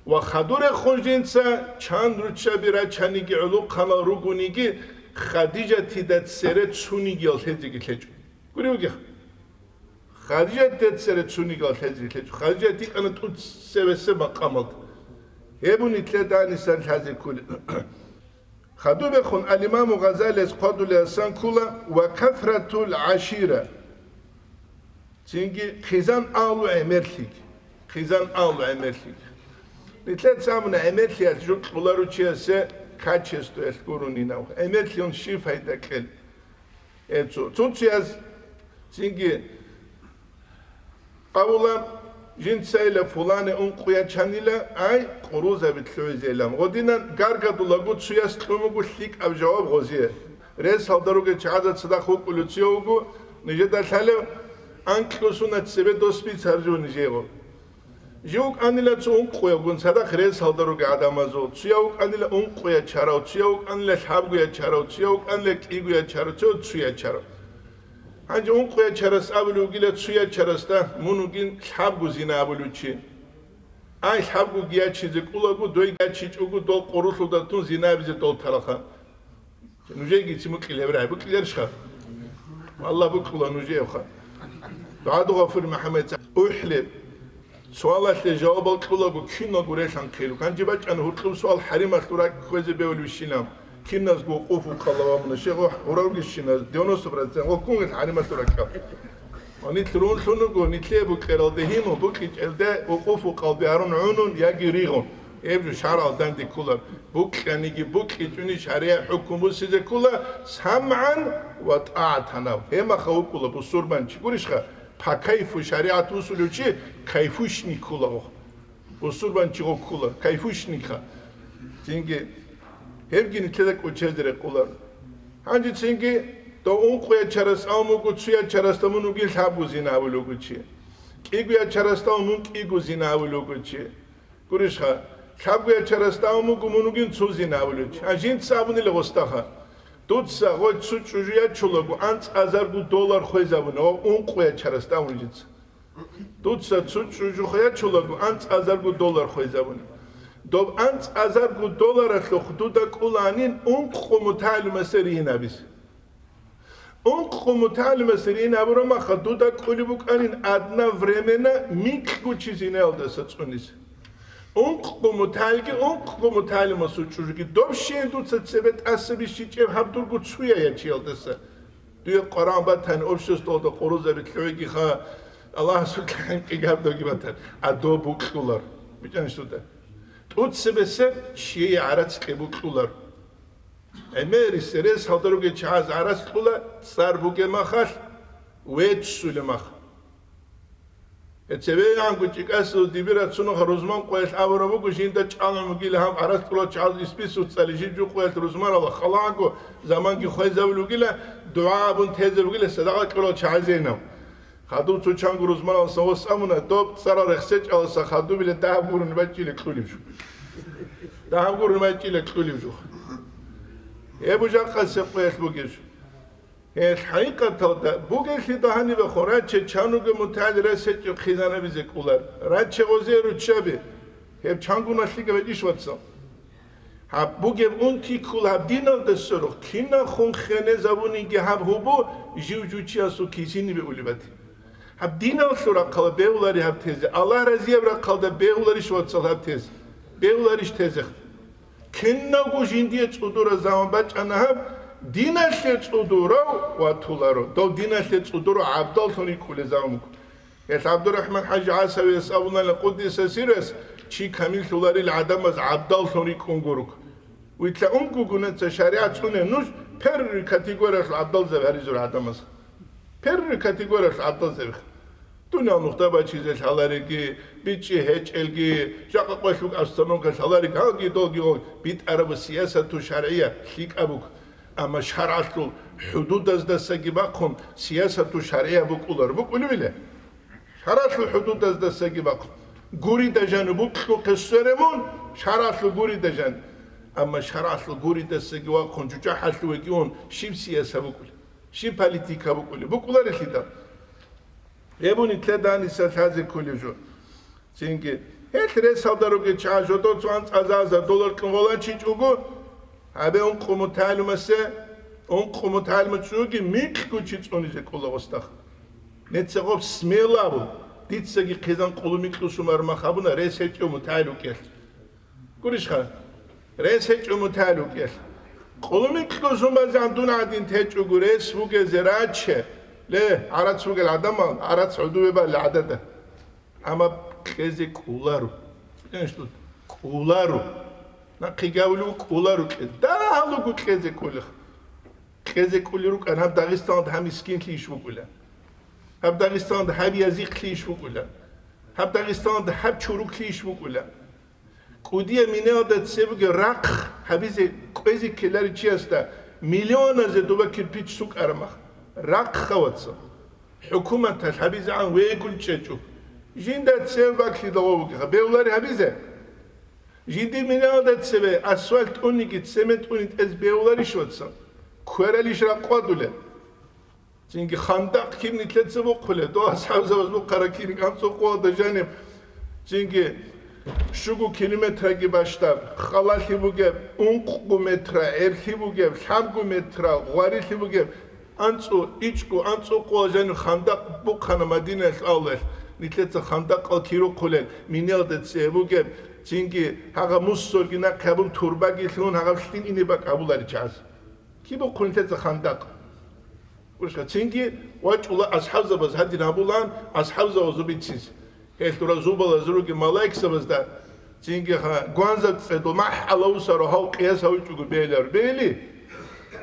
ва хадурехун жинца чан руччаби рачаниги гӀолохъанал ругониги, Хадижатида цере цунигиял лъезеги лъечӀо. Гури вугех. Хадижатида цере цунигиял лъезеги лъечӀо. Хадижат йикӀана тӀуцебесеб макъамалда. Гьеб буго нилъеда гьанисан лъазе кколеб. Хадубехун ал-Имаму Гъазалияс хъвалеб букӀиндасан ккола: «Ва касратул гӀашира». Цинги хъизан агьлу гӀемерлъиги. Хъизан агьлу гӀемерлъиги. Нилъеца абуна, гӀемерлъиялъ жо кьоларев чиясе качествоялъ гуронин абун. ГӀемерлъиялъ щиб пайда кьел? Гьеб цо-, цо чияс цинги абула, жинцайила пулане ункъо ячанила, ай, къурузаби лъугӀизейилан. Гъодинан гаргадулаго цуяс кьун буго лъикӀаб жаваб гъозие. Рес гьалда ругел чагӀазда цадахъ вукӀулев цо вуго, нижеда лъалев, анкьго сунат цебе дос бицаржо нижего. Жив вукӀанила цо ункъоявгун цадахъ рес гьалда ругел гӀадамазул, цуяв вукӀанила ункъо ячарав, цуяв вукӀанила лъабго ячарав, цуяв вукӀанила кӀиго ячарав, цо цу ячарав. Гьанже ункъо ячарас абулев вугила цу ячарасда, мун вугин лъабго зина абулев чи. Ай, лъабгоги ячизе кӀулаго, дойги ячичӀого, дол къоролъулда тун зина абизе дол таралха. Нужееги цин букӀила гьеб рагӀи, букӀиларищха? Аллагь букӀула нужеевха. ДугӀаду Гъафури МухӀаммад УхӀли. Суалалъе жавабал кьулаго киналго релъанхъе руго. Гьанже бачӀана гьоркьоб суал хӀарималъул ракӀ хвезе бегьулебщинаб. Киназго вукъуф вукъалда вамуна, щегъо гьуралгищина, девяносто процент, гъоккун гьел хӀарималъул ракӀал. Ва нилъ рунлъун руго, нилъее букӀералде гьиму, букӀичӀелде вукъуф вукъалде гьарун гӀунун яги ригъун. Гьеб жо шаргӀалда данде ккола. БукӀаниги букӀичӀони шаригӀат хӀукму буссизе ккола, самгӀан ва тӀагӀатан. Гьеб мехалъ вукӀула бусурбанчи. Гурищха, по кайфу шаригӀат бусулев чи кайфушник ккола гъо. Бусурбанчи гъо ккола, кайфушникха. Цинги гьебги нилъеда кӀочезе рекъоларо. Гьанже цинги дов ункъо ячарас абун буго, цу ячарасда мун вугин лъабго зина абулев вуго чи. КӀиго ячарасда мун кӀиго зина абулев вуго чи. Гурищха, лъабго ячарасда абун буго мун вугин цо зина абулев чи. А жинца абунила гъосдаха: «Дуца гъой цо чӀужу ячулаго анцӀазарго доллар хвезабуна», ва ункъо ячарасда абун жинца. Дуца цо чӀужу ячулаго анцӀазарго доллар хвезабуна. Доб анцӀазарго долларалъухъ дуда кӀуланин ункъо мутагӀалимасе ригьин абизе. Ункъо мутагӀалимасе ригьин абураб мехалъ дуда кӀолеб букӀанин одновременно микьго чи зинаялдаса цӀунизе. Ункъго мутагӀалимги, ункъго мутагӀалимасул чӀужуги. Доб щиб дуца цебе тӀаса бищичӀеб гьаб дурго цуя ячиялдаса. Дуе къваригӀун батани, обществалда къоролъаби лъугӀигиха, Аллагьасул хӀинкъиги гьаб довги батани. А доб букьулар. БичӀанищ дуда? ТӀуцебесеб чияе гӀарац кье букьулар. ГӀемерисел рес гьалда ругел чагӀаз гӀарац кьула, цӀар бугеб мехалъ, веццулеб мехалъ. Гьеб цебегӀанго чӀикӀасул дибираб цунухъа рузман къоялъ абураб буго, жинда чӀалгӀун бугила гьаб гӀарац кьурал чагӀаз исбисуцали жиб-жуб къоялъ рузмарал халагӀанго заманги хвезавулев вугила, дугӀа абун тезе бугила садакъа кьурал чагӀазейинав. Хадуб цо чанго рузманалдасан гъос абуна, доб цӀарал рехсечӀалдаса хадубила дагьаб гурони бачӀчӀила кьулеб жо. Дагьаб гурони бачӀчӀила кьулеб жо. Гьеб жакъасеб къоялъ бугеб жо. Гьел хӀакъикъаталда бугелъидал гьанибехун раче, чануго мутагӀил рес гьечӀеб хъизанабизе кӀолар. Раче гъозие руччаби. Гьеб чангуналъиги гьечӀищ, вацал. Гьаб бугеб унти ккола гьаб диналда сверухъ, кинаб хун хенезабунинги гьаб гьубу жив-жив чиясул кисинибе улеб бати. Гьаб диналъул рахъалда бегьулари гьаб тезе, Аллагь разияб рахъалда бегьуларищ, вацал, гьаб тезе? Бегьуларищ тезехъ? Кинабго жиндие цӀудураб заман бачӀана гьаб, диналъе цӀудурав ватуларо, дов диналъе цӀудурав гӀабдаллъун рикӀкӀулел заман буго. Гьелъ ГӀабдурахӀман ХӀажи ГӀасавияс абунани, къуддиса сирругьу, чи камиллъуларел гӀадамаз гӀабдаллъун рикӀкӀун гуро. Витла ункугунаца шаригӀат цӀуне нуж первый категориялъул гӀабдалзаби гьаризул гӀадамаз. Первый категориялъул гӀабдалзаби. Дуниял нухда бачизе лъалареги, бичӀчӀи гьечӀелги, жакъа къоялъ бугеб обстановка лъалареги, гьалги долги гьол битӀараб сиясату шаргӀия лъикӀаб буго. Амма шаргӀалъул хӀудудаздасаги бахъун сиясату шаргӀия букӀулар букӀулевила? ШаргӀалъул хӀудудаздасаги бахъун. Гурида жану букьухъе свере мун, шаргӀалъул гурида жану. Амма шаргӀалъул гуридасаги вахъун жужахӀалъувеги ун щиб сияса букӀулеб? Щиб политика букӀулеб? БукӀуларелъидал. Гьеб нилъеда гьаниса лъазе кколеб жо. Цинги, гьелъ ресалда ругел чагӀаз жодоцун анцӀазаза доллар кьун гъолачичӀого, гьабе ункъо мутагӀалимасе, ункъо мутагӀалимачӀоги микьго чи цӀунизе кӀола гъосда. Нецегъоб смело абун, дицаги хъизан къулумикьлъусумар мах абуна рес гьечӀев мутагӀил вукӀелъ. Гурищха? Рес гьечӀо мутагӀил вукӀелъ. Къулумикьлъун базегӀан дун гӀадин течӀого рес вугезе раче, ле, гӀарац вугел гӀадамал, гӀарац гӀодове балли гӀадада. Амма кьезе кӀоларо. Кьенщ тут? КӀоларо. Нахъе гавулев кӀоларо кье. Дагьалуго кьезе кӀолех. Кьезе кӀолел рукӀан гьаб Дагъистаналда гьаб мискинлъи иш букӀула. Гьаб Дагъистаналда гьаб язихълъи иш букӀула. Гьаб Дагъистаналда гьаб чуруклъи иш букӀула. КӀудия минеялда цебуги рахъ гьабизе кӀвезе ккеларичиясда миллионазе доба кирпич сукӀарамах. Рахъха, вацал. ХӀукуматалъ гьабизегӀан вегун чӀечӀо. Жинда цеб бакълъидал гъо бугеха, бегьулари гьабизе. Жиндир минеялда цебе асфальт тӀуниги, цемент тӀуни тӀез бегьуларищ, вацал? Квералищ ракъвадулеб? Цинги хандакъ киб нилъеца бухъулеб, дов асхӀабзабаз бухъараб киниг анцӀукъуялда жаниб, цинги щуго километраги бащдаб, халалъи бугеб, ункъго метра гӀеблъи бугеб, лъабго метра гъварилъи бугеб, анцӀу ичӀго, анцӀукъуял жаниб хандакъ бухъана Мадинаялъ авлалъ, нилъеца хандакъал кирухъулел, минелда цебе бугеб, цинги гьагъа мусорги нахъе гьабун турбаги лъун гьагъаб лъин ине бакӀ гьабуларичӀаз. Киб бухъун нилъеца хандакъ? Гурищха, цинги вачӀула асхӀабзабаз гьадин гьабулаан, асхӀабзабазул бициз. Гьелъ разубалаз руги малаикзабазда, цинги ха, гванзаб цӀедо махӀ гьалавусаро гьав къияс гьавичӀого бегьиларо. Бегьили?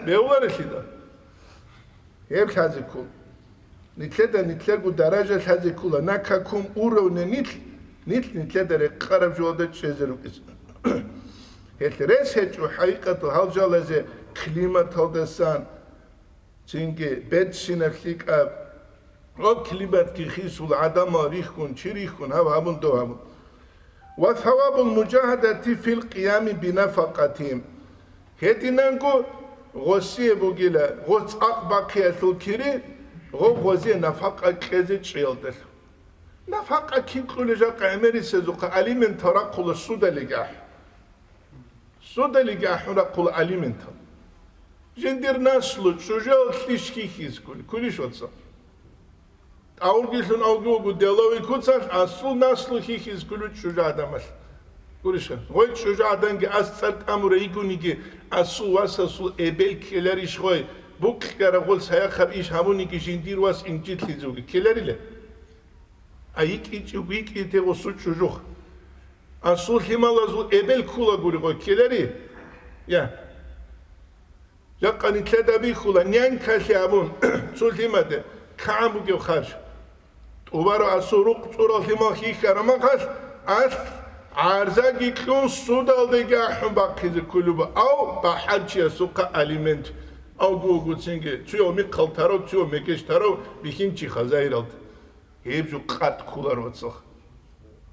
Бегьуларелъидал. Гьеб лъазе ккол. Нилъеда нилъерго даража лъазе ккола, на каком уровне нилъ, нилъ нилъеда рекъараб жоялда чӀезе рукӀизе. Гьелъ рес гьечӀо хӀакъикъатал гьал жалазе климаталдасан, цинги берцинаб лъикӀаб, ва климатги хисул, гӀадамал рихьун, чи рихьун, гьаб гьабун, дов гьабун. Ва савабул мужагьадати фил къиями бинафакъатихим. Гьединанго гъосие бугила, гъос цӀакъ бахъиялъул кири, гъо гъозие нафакъа кьезе чӀеялдалъун. Нафакъа кин кьула жакъа гӀемерисезухъа алиментал рахъула судалиги ахӀун. Судалиги ахӀун рахъула алиментал. Жиндир наслу чӀужал лъищ хьихьизе ккули, ккулищ, вацал? ТӀагъурги лъун авги вуго деловый куцалъ, асул наслу хьихьизе ккули чӀужа гӀадамалъ. Гурищха, гъой чӀужа гӀаданги ас цӀар тӀамура йигониги, асул васасул эбел ккеларищ гъой, букьараб гъол саяхъаб иш гьабуниги жиндир вас инжитлъизе вуги, ккеларила? А йикӀичӀев йикӀите гъосул чӀужух. Асул лъималазул эбел ккулагури гъой, ккелари? Я. Жакъа нилъеда бихьула, нянькалъе абун, цо лъимаде кагӀан бугев харж. ЧӀубарав асул рукъ цӀурал лъимал хьихьараб мехалъ, алъ гӀарзаги кьун, судалдеги ахӀун бахъизе кколеб, ав бахӀарчиясухъа алимент, авги вугоцинги, цуяв михъал тарав, цуяв мекеш тарав бихьинчи хазаиралда. Гьеб жо къад кколаро, вацал.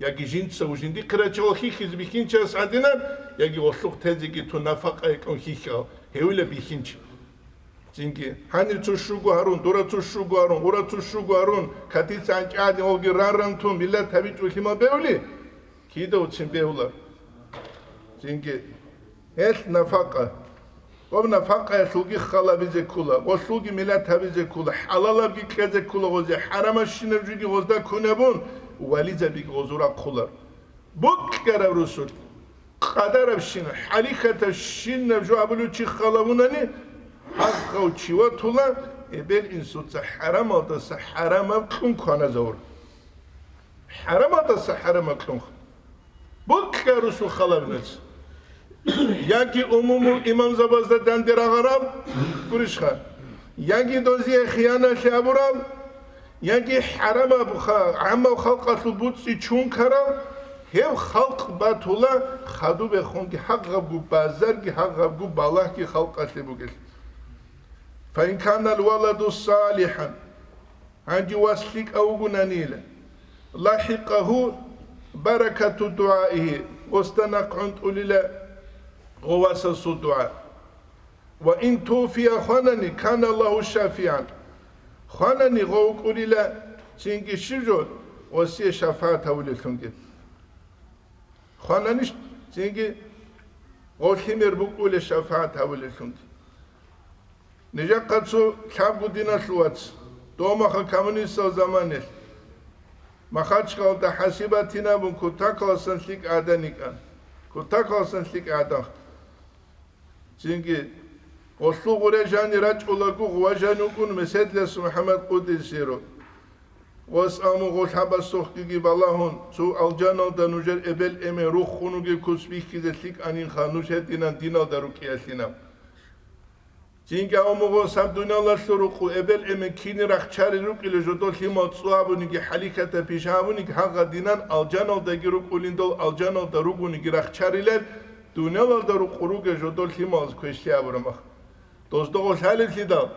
Яги жинца жиндихъе рачӀарал хьихьизе бихьинчияс гӀадинаб, яги гъолъухъ тезеги тун нафакъа гьекӀун хьихьарал, гьевила бихьинчи. Цинги, гьанир цо щуго гьарун, дура цо щуго гьарун, гъура цо щуго гьарун, катица гӀанчӀади гъоги ран-ран тун, миллат гьабичӀо лъимал бевли, кидавцин бевлар. Цинги, гьелъ нафакъа. Гъоб нафакъаялъулги халабизе ккола, гъолъулги миллат гьабизе ккола, хӀалалабги кьезе ккола гъозе, хӀарамабщинаб жуги гъозда кунебун, вализабиги гъозу рахъулар. Букьараб русул, къадарабщинаб, хӀалихьатабщинаб жо абулев чи халавунани, гьагъав чи ватула, эбел-инсуца хӀарамалдаса хӀарамаб кьун кваназавур. ХӀарамалдаса хӀарамаб кьун. Букьа русул халавназ. Яги умумул имамзабазда данде рагъараб, гурищха, яги дозие хияналъи абураб, яги хӀарамаб ха-, гӀаммаб халкъалъул буцӀи чун ккарал, гьеб халкъ батула хадуб бехунги гьагъабгу базарги гьагъабгу балагьги халкъалъе бугел. Фаин канал валаду салихӀан, гьанже вас лъикӀав вугунанила, лахӀикъагьу баракату дугӀаигьи, гъосда нахъ гӀунтӀулила гъов васасул дугӀа. Ва ин туфия хванани, кана лагьу шафигӀан. Хванани гъов вукӀулила цинги щиб жо, гъосие шафагӀат гьавулеллъунги. Хвананищ цинги гъов лъимер букӀуле шафагӀат гьавулеллъунги. Нижехъа цо лъабго диналъул вац, домаха коммунистал заманилъ, Махачкалалда хӀасибатин абун, кутакаласан лъикӀ гӀадан йикӀан. Кутакаласан лъикӀ гӀадан. Цинги, гъолъул гъуре жани рачӀулаго, гъува жани вукӀун Меседлъас МухӀаммад Къуддисиро. Гъос аму гъолъабасухъгиги балагьун, цо алжаналда нужер эбел-эмен руххун вугеб куц бихьизе лъикӀанинха нуж гьединан диналда рукӀиялъинаб. Цинги аму гъос гьаб дуниялалъул рукъу эбел-эмен кини рахчарил рукӀила жодор лъимал цӀу абуниги хӀалихьатаб пиша абуниги гьагъа динан алжаналдаги рукӀулин дол алжаналда ругониги рахчарилел дуниялалда рукъу ругел жодор лъималаз квешлъи абураб мах. Доздогъо лъалеллъидал,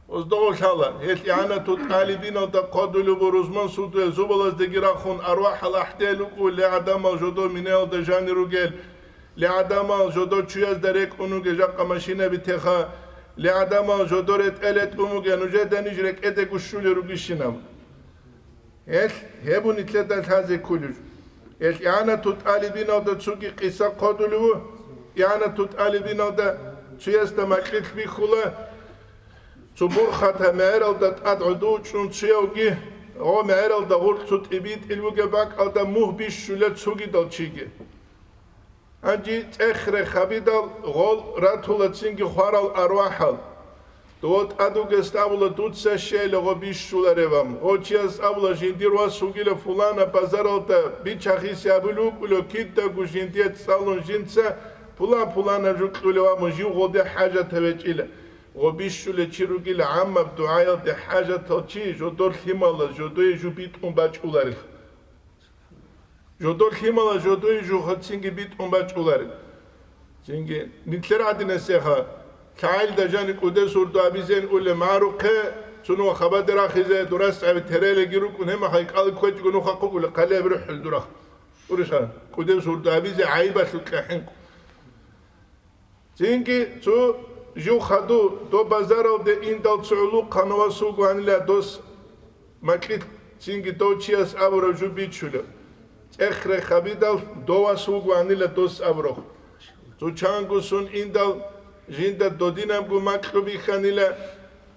оздогъо лъала, гьелъ игӀанату тӀалибиналда хъвадулеб рузман судуе зубалаздаги рахун арвахӀал ахӀдел рукӀулел гӀадамал жодор минаялда жани ругел, ле гӀадамал жодор чуязда рекӀун ругел жакъа машинаби теха, ле гӀадамал жодор ретӀел ретӀун бугел нужеда ниж рекӀеде гущулел ругищинаб. Гьелъ гьеб нилъеда лъазе кколеб жо. Гьелъ игӀанату тӀалибиналда цоги къиса хъвадулев ву. ИгӀанату тӀалибиналда цоясда макьилъ бихьула, цо бурхата мегӀералда тӀад гӀодов чӀун цоявги, гъо мегӀералда гъоркь цо тӀибитӀил бугеб бакӀалда мугь бищула цогидал чиги. Гьанже цӀех-рех гьабидал гъол ратула цинги хварал арвахӀал. Дова тӀад вугес абула, дуца щейила гъо бищулареб ам. Гъо чияс абула, жиндир вас вугила фулана базаралда бичахисе абулев вукӀулев, кидаго жиндие цӀалун жинца пулан-пуланаб жо кьулев абун жив гъоде хӀажатав гьечӀила. Гъо бищулев чи ругила гӀаммаб дугӀаялде хӀажатал чи, жодор лъималаз жодое жо битӀун бачӀуларел. Жодор лъимала жодое жо цинги битӀун бачӀуларел. Цинги нилъер гӀадинасеха, лъагӀелда жани кӀудес урду абизен уле марухъе, цунва хабаде рахизе, дурас гӀаби терелаги рукӀун, гьемахъай кӀал кквечӀого нуха хъугӀули хъалеб рухӀул дурах. Уриша, кӀудес урду абизе гӀайибалъукьа хӀинкъу. Цинги цо жив хаду, доб базаралде индал цо гӀулухъанав вас вугоанила дос макьилъ, цинги дов чияс абураб жо бичулеб. ЦӀех-рех гьабидал дов вас вугоанила дос абураб. Цо чанго сун индал жинда додинабго макьу бихьанила,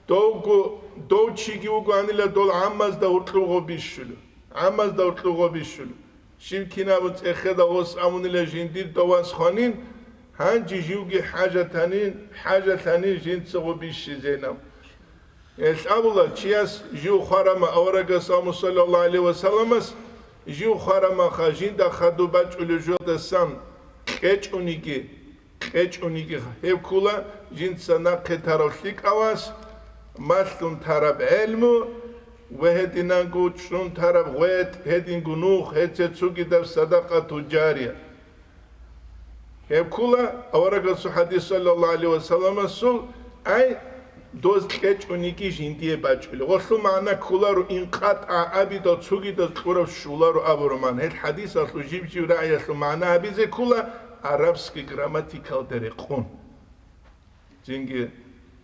довго, дов чиги вугоанила дол гӀаммазда гьоркьов гъо бищулеб. ГӀаммазда гьоркьов гъо бищулеб. Щив кинаб цӀехеда гъос абунила жиндир довас хванин, гьанже живги хӀажатанин, хӀажалъанин жинцаго бищизейилан. Гьелъ абула, чияс жив хварама аварагас аму саллаллагьу гӀалайгьи ва салламас, жив хварамаха жинда хадуб бачӀулев жодасан кьечӀониги, кьечӀониги гьеб ккула жинца нахъе тарав лъикӀав вас, малъун тараб гӀелму, ва гьединанго чӀун тараб гъветӀ, гьединго нух, гьеце цугидаб садакъату жария. Гьеб ккула аварагасул хадис, саллаллагьу гӀалайгьи ва салламасул, ай, доз кьечӀониги жиндие бачӀулеб. Гъолъул магӀна кколаро, инкъатӀа абидал цугидаз кьураб щуларо абураб магӀна. Гьел хадисалъул жиб-жиб рагӀиялъул магӀна гьабизе ккола арабский грамматикалда рекъон. Цинги,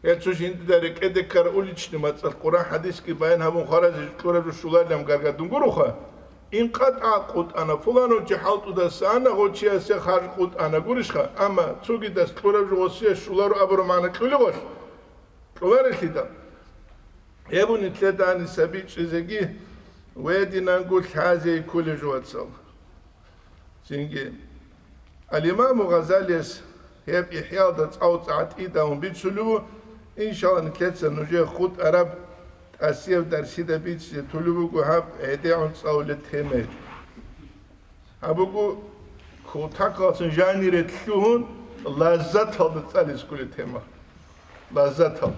гьел цо жиндида рекӀеде ккараб уличный мацӀалъ Къуран хадисги баян гьабун хваразе кьураб жо щуларилан гаргадун гуроха, инкъатӀа къутӀана, пуланав чи хӀалтӀудаса ана, гъо чиясе харж къутӀана гурищха, амма цугидас кьураб жо гъосие щуларо абураб магӀна кьулеб гъолъ? Кьуларелъидал. Гьеб нилъеда гьаниса бичӀчӀизеги, гьединанго лъазе кколеб жо, вацал. Цинги, ал-Имаму Гъазалияс гьеб ИхӀяалда цӀакъ-цӀакъ тӀадаб бицулев вуго, иншалла, нилъеца нужее хутӀараб тӀасияб дарсида бицизе толеб буго гьаб гӀедегӀун цӀалулеб тема. Гьаб буго кутакалъун жанире лъугьун лаззаталда цӀализе кколеб тема. Лаззатал.